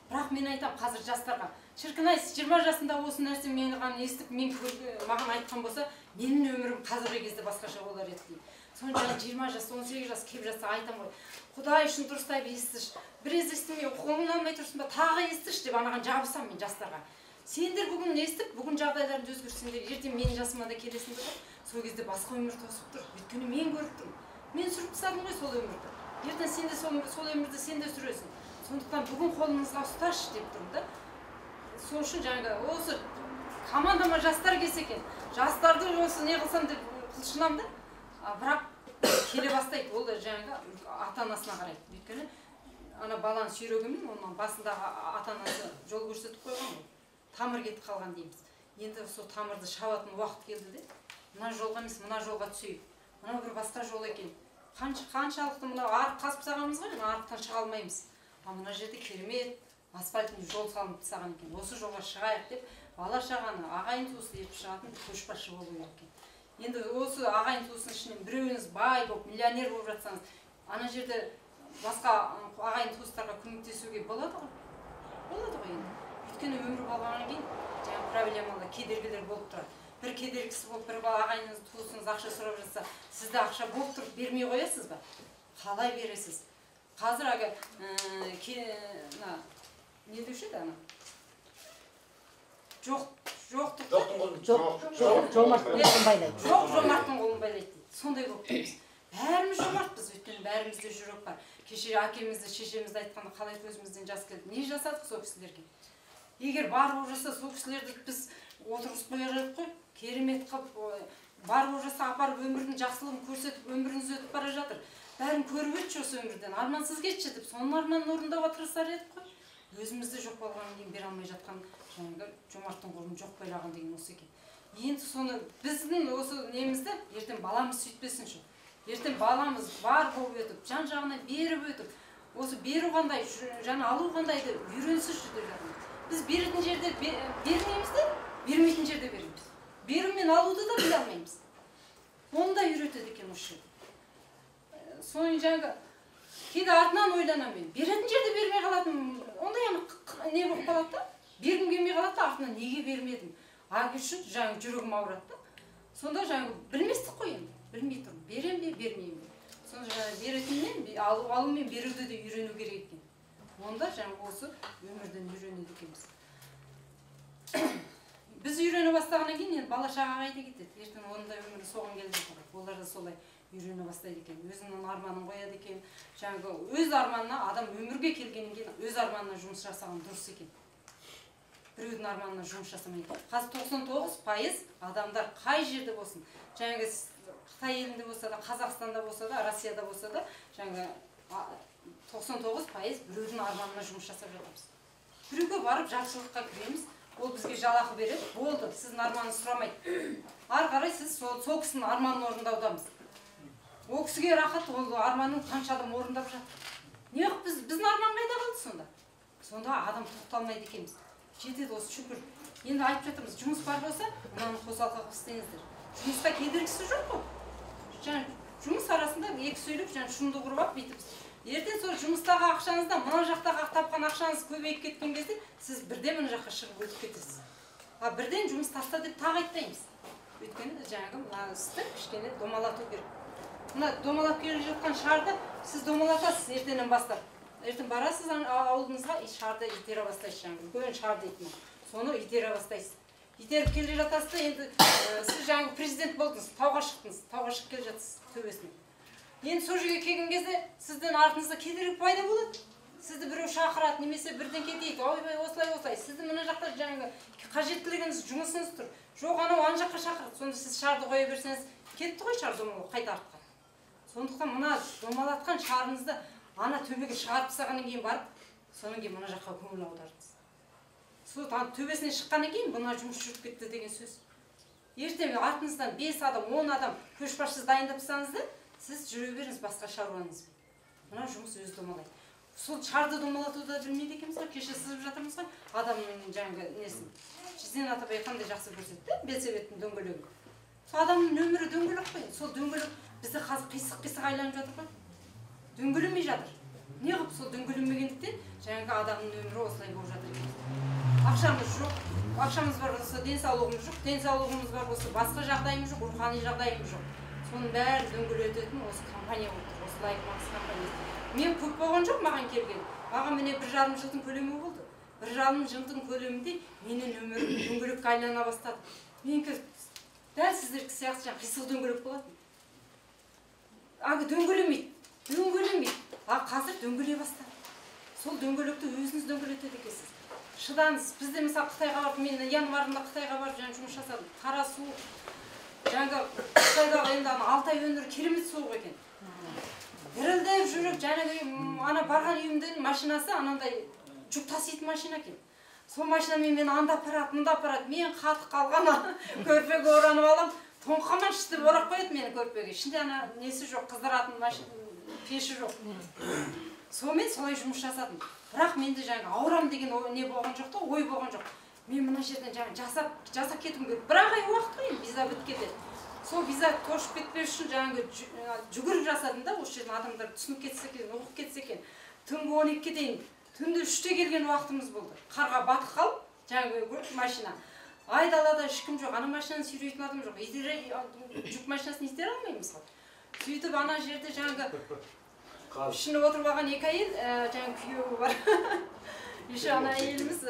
Бірақ мен айтам қазір жастарға, шіркін-ай, 20 жасында осы нәрсе маған естіп, мен маған айтқан болса, менің өмірім қазіргі кезде басқаша болар еді деймін. Сонша 20 жас, 18 жас келіп жатса айтам ғой, Құдай үшін дұрыстап естіші, біраз естімей, қолыңнан алмай тұрсың ба, тағы естіші деп анаған жабысам мен жастарға. Сендер бүгін естіп, бүгін жағдайларыңды өзгертсеңдер, ертең менің жасыма да келесіңдер ғой. Сол кезде басқа өмір тосып тұр. Өйткені мен көріп тұрмын. Мен сүріп тастадым ғой сол өмірді. Ертең сен де сол өмірді сен де сүресің. Сондықтан бүгін қолыңызға ұсташы деп тұрмын да. Сол үшін жаңағы осы командама жастар келсе екен, жастарды осы не қылсам деп құлшынамын да. Бірақ келе бастайды, ол да жаңағы ата-анасына қарайды. Өйткені ана баланы сүйрегенмен оның басындағы ата-анасы жол көрсетіп қойған ғой. Тамыр кетіп қалған дейміз. Енді сол тамырды шабатын уақыт келді де, мына жолға емес, мына жолға түсейік. Мынау бір басқа жол екен. Қаншалықты мынау арық қазып тастағанбыз ғой, мына арықтан шыға алмаймыз. А мына жерде керемет асфальтный жол салынып тастаған екен. Осы жолға шығайық деп бала шағаны, ағайын туысты ертіп шығатын көшбасшы болу керек екен. Енді осы ағайын туысының ішінен біреуіңіз бай болып, миллионер болып жатсаңыз, ана жерде басқа ағайын туыстарға көмектесуге болады ғой. Болады ғой енді. Өйткені өмір болғаннан кейін жаңа проблемалар, кедергілер болып тұрады. Бір кедергісі болып, бір ағайыныңыз, туысыңыз ақша сұрап жатса, сізде ақша болып тұрып бермей қоясыз ба? Қалай бересіз? Қазір әлгі не деуші еді ана? Жоқтың қолын байлайды. Жоқ, жомарттың қолын байлайды дейді. Сондай болып тұрмыз. Бәріміз жомартпыз, өйткені бәрімізде жүрек бар. Кеше әкемізді, шешемізді айтқанда қалай көзімізден жас келді. Не жасадық сол кісілерге? Егер бар болып жатса, сол кісілерді біз отырғызып қояр едік қой. Керемет қылып, бар болып жатса апарып өмірдің жақсылығын көрсетіп, өміріңіз өтіп бара жатыр. Бәрін көріп өтші осы өмірден, армансыз кетші деп, соның арманын орындауға тырысар едік қой. Өзімізде жоқ болғаннан кейін бере алмай жатқан жаңағы жомарттың қолын жоқ байлаған деген осы екен. Енді соны біздің осы немізді ертең баламыз сөйтпесінші. Ертең баламыз бар болып өтіп, жан жағына беріп өтіп, осы беру қандай, жаңа алу қандайды үйренсінші деп жатырмыз. Біз беретін жерде бермейміз де, бермейтін жерде береміз. Беру мен алуды да біле алмаймыз. Оны да үйретеді екен осы жерде. Соның жаңағы кейде артынан ойланамын мен. Беретін жерде бермей қалатын, ондай не болып қалады да, бергім келмей қалады да, артынан неге бермедім? Ағы үшін жаңағы жүрегім ауырады да. Сонда жаңағы білместік қой енді, білмей тұрмын. Берем бе, бермеймін бе. Сонда жаңағы беретіннен, алу мен беруді де үйрену керек екен. Онда жаңағы осы өмірден үйренеді екенбіз. Біз үйрене бастағаннан кейін енді бала шаға қайда кетеді? Ертең ондай өмір соған келе жатыр. Олар да солай үйрене бастайды екен. Өзінің арманын қояды екен. Жаңағы өз арманына адам өмірге келгеннен кейін өз арманына жұмыс жасаған дұрыс екен. Біреудің арманына жұмыс жасамайды. Қазір 99% адамдар қай жерде болсын, жаңағы Қытай елінде болса да, Қазақстанда болса да, Россияда болса да, жаңағы 99% біреудің арманына жұмыс жасап жатамыз. Біреуге барып жақсылыққа кіреміз, ол бізге жалақы береді, болды, сіздің арманыңызды сұрамайды. Ары қарай сіз сол кісінің арманын орындаудамыз. Ол кісіге рахат, ол арманын қанша адам орындап жатыр. Неғып біздің арман қайда қалды сонда? Сонда адам тоқталмайды екенбіз. Жетеді осы, шүкір. Енді айтып жатырмыз, жұмыс бар болса, мынаны қосалқы қылып істеңіздер. Жұмысқа кедергісі жоқ қой. Жаңа жұмыс арасында екі сөйлеп, жаңа шұмды құрып алып бүйтіп. Ертең сол жұмыстағы ақшаңыздан мына жақтағы тапқан ақшаңыз көбейіп кеткен кезде сіз бірден мына жаққа шығып өтіп кетесіз. А бірден жұмыс таста деп тағы айтпаймыз. Өйткені жаңағы мына істі кішкене домалату керек. Мына домалап келе жатқан шарды сіз домалатасыз ертеңнен бастап. Ертең барасыз ауылыңызға, шарды итере бастайсыз, жаңағы үлкен шар дейтін. Соны итере бастайсыз. Итеріп келе жатасыз да, енді сіз жаңағы президент болдыңыз, тауға шықтыңыз, тауға шығып келе жатсыз төбесіне. Енді сол жерге келген кезде сіздің артыңызда кедергі пайда болады. Сізді біреу шақырады, немесе бірдеңке дейді, ойбай осылай осылай. Сіздің мына жақта жаңағы қажеттілігіңіз, жұмысыңыз тұр. Жоқ, анау ана жаққа шақырады. Сонда сіз шарды қоя берсеңіз, кетті ғой шар домалап қайта артқа. Сондықтан мына домалатқан шарыңызды ана төбеге шығарып тастағаннан кейін барып, содан кейін мына жаққа көңіл аударыңыз. Сол төбесіне шыққаннан кейін мына жұмыс жүріп кетті деген сөз. Ертең артыңыздан 5 адам, 10 адам көшбасшы дайындап тастаңыз да, сіз жүре беріңіз басқа шаруаңызбен. Мына жұмыс өзі домалайды. Сол шарды домалатуды да білмейді екенбіз ғой, кеше сызып жатырмыз ғой, адамның жаңағы несін. Зейнат апай қандай жақсы көрсетті, белсебеттің дөңгелегін. Сол адамның өмірі дөңгелек қой. Сол дөңгелек бізді қазір қисық-қисық айланып жатыр ғой. Дөңгелемей жатыр. Не қылып сол дөңгелемегендіктен жаңағы адамның өмірі осылай болып жатыр екен. Ақшамыз жоқ, ақшамыз бар болса денсаулығымыз жоқ, денсаулығымыз бар болса басқа жағдайымыз жоқ, рухани жағдайымыз жоқ. Соның бәрін дөңгелететін осы компания болып тұр, осы Лайк Макс компаниясы. Мен көп болған жоқ маған келген. Маған міне 1,5 жылдың көлемі болды. 1,5 жылдың көлемінде менің өмірім дөңгелекке айлана бастады. Менікі дәл сіздердікі сияқты жаңағы қисық дөңгелек болатын. Ағы дөңгелемейді, дөңгелемейді. А қазір дөңгелей бастады. Сол дөңгелекті өзіңіз дөңгелетеді екенсіз. Шыдаңыз. Бізде мысалы Қытайға барып, мен январында Қытайға барып жаңа жұмыс жасадым. Қара суық. Жаңағы Қытайдағы енді ана Алтай өңірі керемет суық екен. Дірілдеп жүріп, жаңағы ана барған үйімдің машинасы анандай жүк таситын машина екен. Сол машинамен мені анда апарады, мында апарады. Мен қатып қалған көрпеге оранып алам. Тоңқаманшы деп орап қояды мені көрпеге. Ішінде ана несі жоқ, қыздыратын пеші жоқ. Сонымен солай жұмыс жасадым. Бірақ менде жаңағы ауырам деген не болған жоқ та, ой болған жоқ. Мен мына жерден жаңағы жасап кетуім керек. Бір ақ ай уақыт қой енді, виза бітіп кетеді. Сол виза тошып кетпес үшін жаңағы жүгіріп жасадым да, осы жерден адамдар түсініп кетсе екен, ұғып кетсе екен. Түнгі 12-ге дейін, түнде 3-те келген уақытымыз болды. Қарға батып қалып, жаңағы машина. Айдалада ешкім жоқ, ана машинаны сүйрейтін адам жоқ. Жүк машинасын итере алмаймыз ғой. Сөйтіп ана жерде жаңағы ішінде отырып алған екі әйел, жаңағы күйеуі бар. Еще ана әйеліміз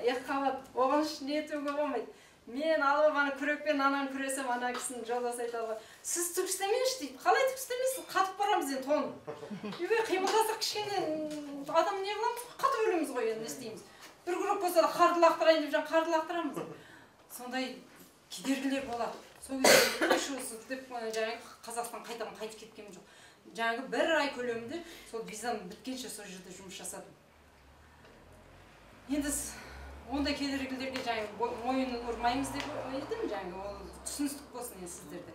екі қабат, оған не етуге болмайды. Мен алып ана күрекпен ананы күресем, ана кісінің жолдасы айтады ғой, сіз түк істемеңізші дейді. Қалай түк істемейсіз? Қатып барамыз енді тоңып. Үйге қимылдасақ кішкене адам не қыламыз? Қатып өлеміз ғой енді, не істейміз? Бір күрек болса да қарды лақтырайын деп жаңа қарды лақтырамыз. Сондай кедергілер болады. Сол кезде қойшы осы деп жаңағы Қазақстан қайтадан қайтып кеткенім жоқ. Жаңағы бір ай көлемінде сол визам біткенше сол жерде жұмыс жасадым. Енді ондай кедергілерге жаңағы мойын ұрмаймыз деп едім, жаңағы ол түсіністік болсын енді сіздерде.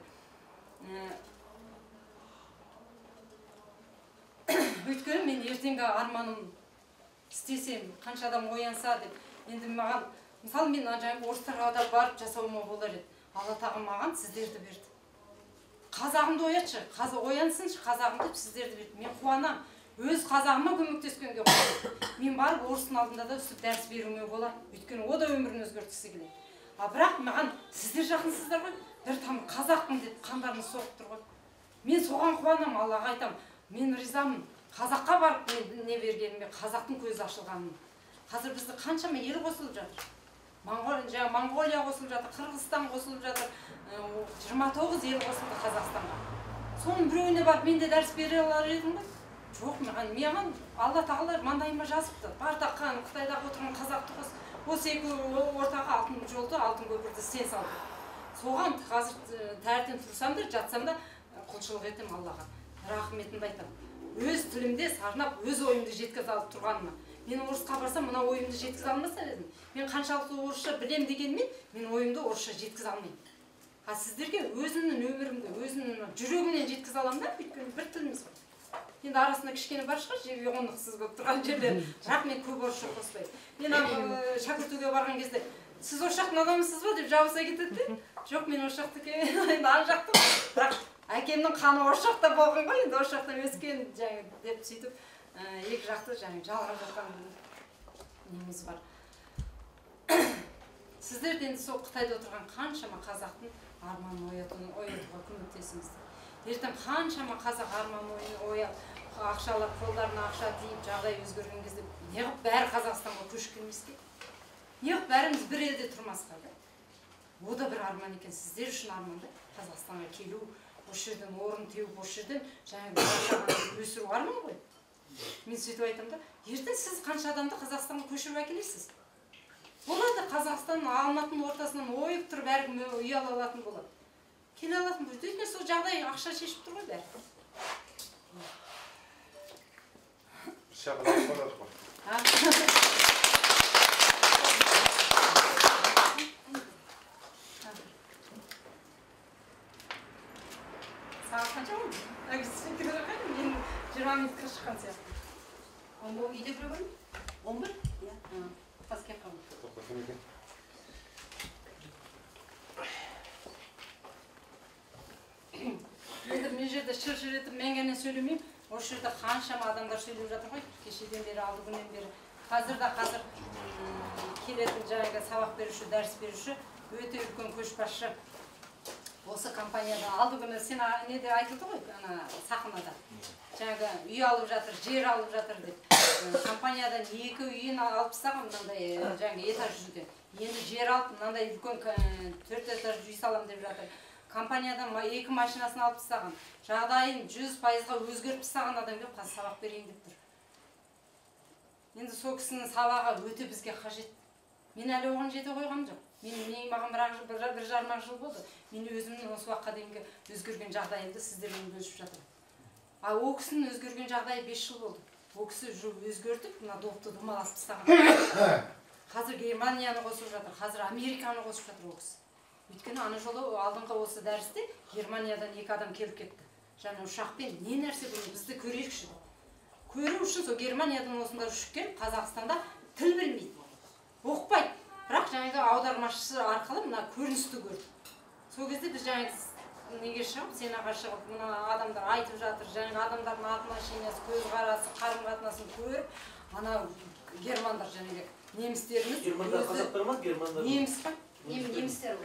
Өйткені мен ертеңгі арманым істесем, қанша адам оянса деп. Енді маған, мысалы мен жаңағы орыстарға да барып жасауыма болар еді. Алла тағы маған сіздерді берді. Қазағымды оятшы, оянсыншы қазағым деп сіздерді берді. Мен қуанам. Өз қазағыма көмектескенге қуанамын. Мен барып орыстың алдында да үстіп дәріс беруіме болады. Өйткені о да өмірін өзгерткісі келеді. А бірақ маған сіздер жақынсыздар ғой, бір там қазақпын деп қандарыңыз соғып тұр ғой. Мен соған қуанамын, Аллаға айтамын. Мен ризамын. Қазаққа барып мен не бергеніме, қазақтың көзі ашылғанын. Қазір бізді қаншама ел қосылып жатыр. Монғолия қосылып жатыр, Қырғызстан қосылып жатыр, 29 ел қосылды Қазақстанға. Соның біреуіне барып мен де дәріс бере алар едім ғой. Жоқ, маған Алла тағала маңдайыма жазыпты. Бар да Қытайдағы отырған қазақты қос, осы екі ортаға алтын жолды, алтын көпірді сен салдың. Соған қазір таңертең тұрсам да, жатсам да құлшылық етемін Аллаға. Рахметімді айтамын. Өз тілімде сарнап, өз ойымды жеткізе алып тұрғаныма. Мен орысқа барсам, мына ойымды жеткізе алмас едім. Мен қаншалықты орысша білем дегенмен, мен ойымды орысша жеткізе алмаймын. А сіздерге өзімнің өмірімді, өзімнің жүрегімнен жеткізе аламын да, өйткені бір тіліміз бар. Енді арасында кішкене бар шығар, жебе қонықсыз болып тұрған жерлер. Бірақ мен көп орысша қоспаймын. Мен Шәкіртөге барған кезде, сіз осы жақтың адамысыз ба деп жабыса кетеді де. Жоқ, мен осы жақтікі, енді ар жақтым. Бірақ әкемнің қаны осы жақта болған ғой, енді осы жақтан өскен жаңа деп сөйтіп екі жақты жаңа жалғап жатқан неміз бар. Сіздер де енді сол Қытайда отырған қаншама қазақтың арманын оятуға көмектесіңіздер. Ертең қаншама қазақ арманын ояп, ақшалап, қолдарына ақша тиіп, жағдай өзгерген кезде неғып бәрі Қазақстанға көшіп келмеске? Неғып бәріміз бір елде тұрмасқа? О да бір арман екен, сіздер үшін арман да, Қазақстанға келу, осы жерден орын теуіп, осы жерден жаңағы бала-шағаны өсіру арман ғой. Мен сөйтіп айтамын да, ертең сіз қанша адамды Қазақстанға көшіріп әкелесіз? Болады, Қазақстан Алматының ортасынан ойып тұрып әркім үй ала алатын болады. Келе алатын болады. Өйткені сол жағдай ақша шешіп тұр ғой бәрі. Шақырып қойдық қой. шыр-шыр етіп мен ғана сөйлемеймін. Осы жерде қаншама адамдар сөйлеп жатыр ғой, кешеден бері, алды күннен бері. Қазір да қазір келетін жаңағы сабақ беруші, дәріс беруші өте үлкен көшбасшы. Осы компанияда алды күні сен неде айтылды ғой, ана сахнада. Жаңағы үй алып жатыр, жер алып жатыр деп. Компаниядан 2 үйін алып тастаған мынандай жаңағы этаж жүзде. Енді жер алып мынандай үлкен 4 этаж үй салам деп жатыр. Компаниядан 2 машинасын алып тастаған. Жағдайын 100%-ға өзгертіп тастаған адам келіп қазір сабақ берейін деп тұр. Енді сол кісінің сабағы өте бізге қажет. Мен әлі оған жете қойғаным жоқ. Мен маған бір жарым жыл болды. Мен өзімнің осы уақытқа дейінгі өзгерген жағдайымды сіздермен бөлісіп жатырмын. А ол кісінің өзгерген жағдайы 5 жыл болды. Ол кісі өзгертіп, мына допты домалатып тастаған. Қазір Германияны қосып жатыр, қазір Американы қосып жатыр ол кісі. Өйткені ана жолы алдыңғы осы дәрісте Германиядан 2 адам келіп кетті. Және ұшақпен не нәрсе бұл, бізді көрейікші деп. Көру үшін сол Германиядан осында ұшып келіп, Қазақстанда тіл білмейді, оқпайды. Бірақ жаңағы аудармашысы арқылы мына көріністі көрді. Сол кезде біз жаңағы неге шығып, сенаға шығып, мына адамдар айтып жатыр, жаңағы адамдардың отношениясы, көзқарасы, қарым-қатынасын көріп, ана германдар жаңағы немістеріміз. Германдар қазақтар ма, германдар? Неміс па? Немістер.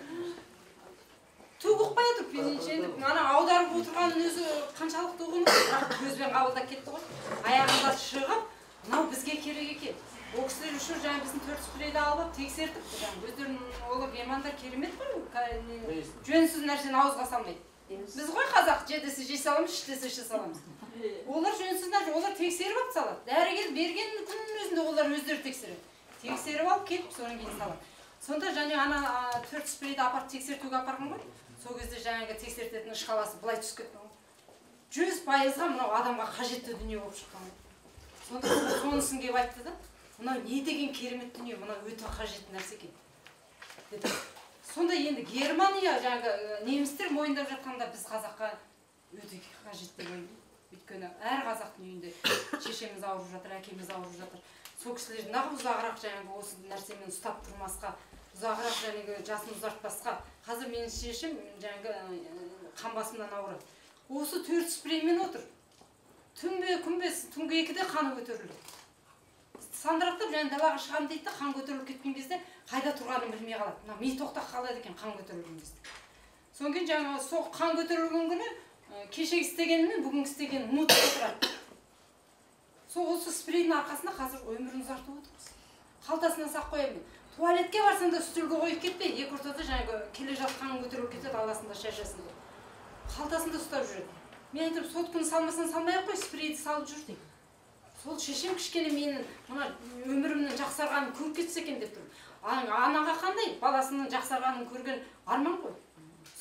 Түк ұқпай отыр, ана аударып отырғанның өзі қаншалықты ұғынып, бірақ көзбен қабылдап кетті ғой. Аяғында шығып, мынау бізге керек екен. Ол кісілер үшін жаңа біздің 4 спрейді алып тексертіпті, жаңа өздерінің олар германдар керемет қой, жөнсіз нәрсені ауызға салмайды. Біз ғой қазақ, же десе жей саламыз, іш десе іше саламыз. Олар жөнсіз нәрсе, олар тексеріп алып салады. Дәрігер берген күннің өзінде олар өздері тексереді. Тексеріп алып келіп, содан кейін салады. Сонда және ана 4 спрейді апарып тексертуге апарған ғой. Сол кезде жаңағы тексертетін шкаласы былай түсіп кетті ғой. 100%-ға мынау адамға қажетті дүние болып шыққан ғой. Сонда сонысын келіп айтты да, мынау не деген керемет дүние, мынау өте қажетті нәрсе екен деді. Сонда енді Германия жаңағы немістер мойындап жатқанда біз қазаққа өте қажет деп ойлаймын. Өйткені әр қазақтың үйінде шешеміз ауырып жатыр, әкеміз ауырып жатыр. Сол кісілерді нағыз ұзағырақ жаңағы осы нәрсемен ұстап тұрмасқа, ұзағырақ жаңағы жасын ұзартпасқа. Қазір менің шешем жаңағы қан басымнан ауырады. Осы 4 спреймен отыр. Түнбе күнбе түнгі 2-де қаны көтерілді. Сандырақтап және далаға шығамын дейді, қан көтеріліп кеткен кезде қайда тұрғанын білмей қалады. Мына ми тоқтап қалады екен қан көтерілген кезде. Содан кейін жаңағы сол қан көтерілген күні кешегі істегенімен бүгінгі істегенін ұмытып отырады. Сол осы спрейдің арқасында қазір өмірін ұзартып отырмыз. Қалтасына сақ қоямын. Туалетке барсаң да үстелге қойып кетпе, екі ортада жаңағы келе жатқан көтеріліп кетеді, аласында шашасын деп. Қалтасында ұстап жүреді. Мен айтамын, сотканы салмасаң салмай ақ қой, спрейді салып жүр деймін. Сол шешем кішкене менің мына өмірімнің жақсарғанын көріп кетсе екен деп тұрмын. Анаға қандай баласының жақсарғанын көрген арман ғой.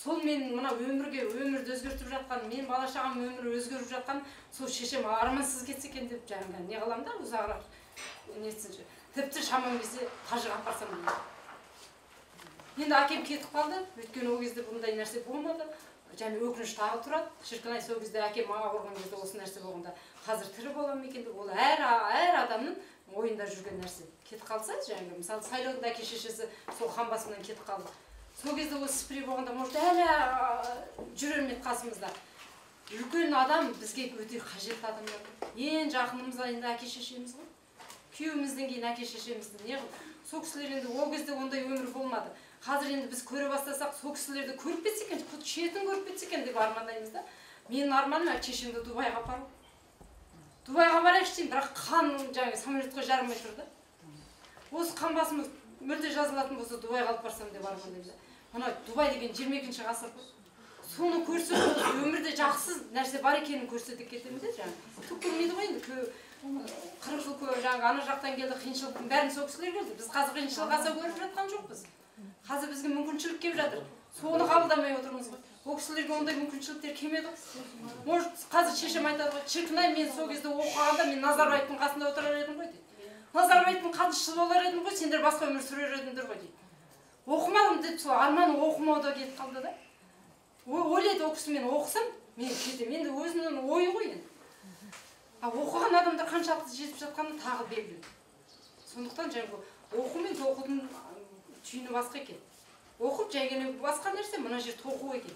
Сол мен мына өмірге өмірді өзгертіп жатқан, мен бала шағам өмірі өзгеріп жатқан, сол шешем армансыз кетсе екен деп жаңағы не қыламын да ұзағырақ нетсінші. Тіпті шамам келсе қажыға апарсам деймін. Енді әкем кетіп қалды, өйткені ол кезде бұндай нәрсе болмады. Және өкініш тағы тұрады. Шіркін ай, сол кезде әкем ауырған кезде осы нәрсе болғанда қазір тірі боламын екен деп, ол әр адамның ойында жүрген нәрсе. Кетіп қалса, жаңағы мысалы сайлаудың әке шешесі сол қан басымнан кетіп қалды. Сол кезде осы спрей болғанда, может, әлі жүрер ме еді қасымызда. Үлкен адам бізге өте қажетті адамдар. Ең жақынымыз енді әке шешеміз ғой. Күйеуімізден кейін әке шешемізді не қыл. Сол кісілер енді ол кезде ондай өмір болмады. Қазір енді біз көре бастасақ, сол кісілерді көріп кетсе екен, шетін көріп кетсе екен деп армандаймыз да. Менің арманым әке шешемді Дубайға апару. Дубайға барайықшы деймін, бірақ қан жаңағы самолетқа жарымай тұр да. Осы қан басымыз мүлде жазылатын болса Дубайға алып барсам деп армандаймын да. Мына Дубай деген 22-ші ғасыр ғой. Соны көрсе, өмірде жақсы нәрсе бар екенін көрсетіп кетеміз де жаңағы. Түк көрмейді ғой енді. 40 жыл жаңағы ана жақтан келді, қиыншылықтың бәрін сол кісілер келді. Біз қазір қиыншылық аса көріп жатқан жоқпыз. Қазір бізге мүмкіншілік келіп жатыр. Соны қабылдамай отырмыз ғой. Ол кісілерге ондай мүмкіншіліктер келмеді ғой. Может, қазір шешем айтады ғой, шіркін ай, мен сол кезде оқығанда мен Назарбаевтың қасында отырар едім ғой дейді. Назарбаевтың қатысшысы болар едім ғой, сендер басқа өмір сүрер едіңдер ғой дейді. Оқымадым деп сол арманы оқымауда кетіп қалды да. Ойлайды ол кісі, мен оқысам, мен кетемін. Енді өзінің ойы ғой енді. А оқыған адамдар қаншалықты жетіп жатқаны тағы белгілі. Сондықтан жаңағы оқу мен тоқудың түйіні басқа екен. Оқып жай ғана басқа нәрсе, мына жер тоқу екен.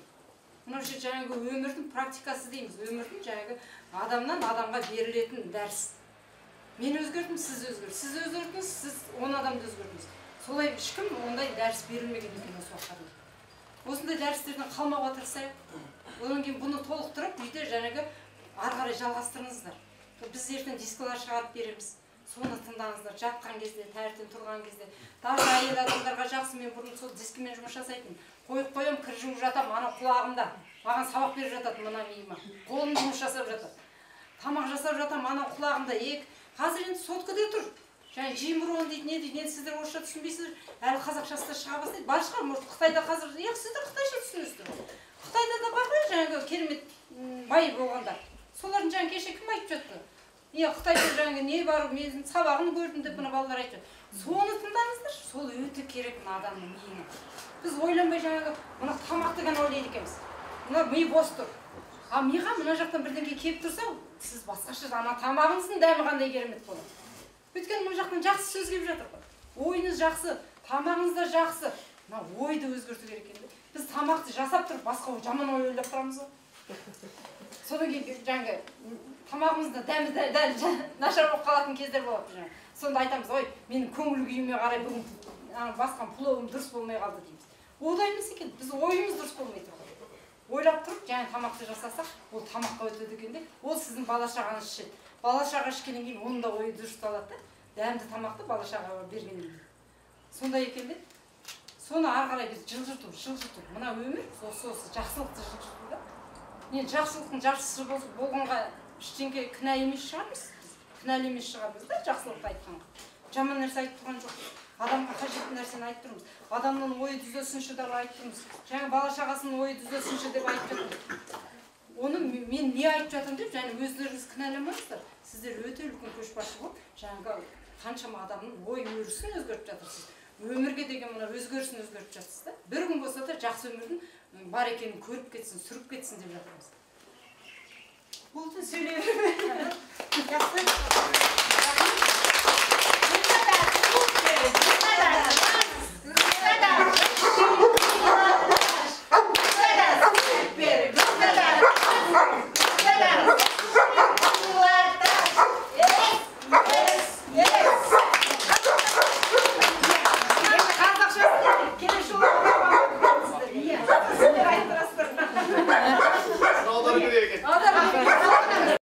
Мынау же жаңағы өмірдің практикасы дейміз, өмірдің жаңағы адамнан адамға берілетін дәріс. Мен өзгердім, сіз өзгердіңіз, сіз өзгердіңіз, сіз 10 адамды өзгердіңіз. Солай ешкім ондай дәріс берілмеген екен осы уақытқа дейін. Осындай дәрістерден қалмауға тырысайық. Одан кейін бұны толықтырып, үйде жаңағы ары қарай жалғастырыңыздар. Біз ертең дискілер шығарып береміз. Соны тыңдаңыздар, жатқан кезде, таңертең тұрған кезде. Даже әйел адамдарға жақсы, мен бұрын сол дискімен жұмыс жасайтын. Қойып қоям, кір жуып жатам, ана құлағымда. Маған сабақ беріп жатады мына миыма. Қолым жұмыс жасап жатады. Тамақ жасап жатам, ана құлағымда екі. Қазір енді соткіде тұр. Және Джим Рон дейді, не дейді, енді сіздер орысша түсінбейсіздер. Әлі қазақшасы да шыға бастайды. Бар шығар, может, Қытайда қазір, иә, сіздер қытайша түсінесіздер. Қытайда да бар ғой жаңағы керемет бай болғандар. Солардың жаңа кеше кім айтып жатты? Иә, Қытайда жаңағы не бар, мен сабағын көрдім деп мына балалар айтып жатты. Соны тыңдаңыздаршы, сол өте керек мына адамның миына. Біз ойланбай жаңағы мына тамақты ғана ойлайды екенбіз. Мына ми бос тұр. А миға мына жақтан бірдеңе келіп тұрса, сіз басқаша ана тамағыңыздың дәмі қандай керемет болады. Өйткені мына жақтан жақсы сөз келіп жатыр ғой. Ойыңыз жақсы, тамағыңыз да жақсы. Мына ойды өзгерту керек екен. Біз тамақты жасап тұрып басқа жаман ой ойлап тұрамыз ғой. Содан кейін жаңағы тамағымыздың дәмі дәл нашар болып қалатын кездер болады жаңағы. Сонда айтамыз, ой, менің көңіл күйіме қарай бүгін басқан пловым дұрыс болмай қалды дейміз. Олай емес екен, біз ойымыз дұрыс болмай тұр ғой. Ойлап тұрып жаңа тамақты жасасақ, ол тамаққа өтеді екен де, ол сіздің бала шағаңыз ішеді. Бала шаға ішкеннен кейін оның да ойы дұрысталады да, дәмді тамақты бала шағаға бергеннен кейін. Сондай екен де, соны ары қарай біз жылжыту, жылжыту. Мына өмір осы жақсылықты жылжыту да. Не жақсылықтың жаршысы болғанға ештеңе кінә емес шығармыз, кінәлі емес шығармыз да жақсылықты айтқанға. Жаман нәрсе айтып тұрған жоқ. Адамға қажетті нәрсені айтып тұрмыз. Адамның ойы түзелсінші деп айтып тұрмыз. Жаңа бала шағасының ойы түзелсінші деп айтып жатырмыз. Оны мен не айтып жатырмын деп және өздеріңіз кінәламаңыздар. Сіздер өте үлкен көшбасшы болып, жаңағы қаншама адамның ой өрісін өзгертіп жатырсыз. Өмірге деген мына өзгерісін өзгертіп жатырсыз да. Бір күн болса да жақсы өмірдің бар екенін көріп кетсін, сүріп кетсін деп жатырмыз. Болды, сөйлей бермей. Жақсы.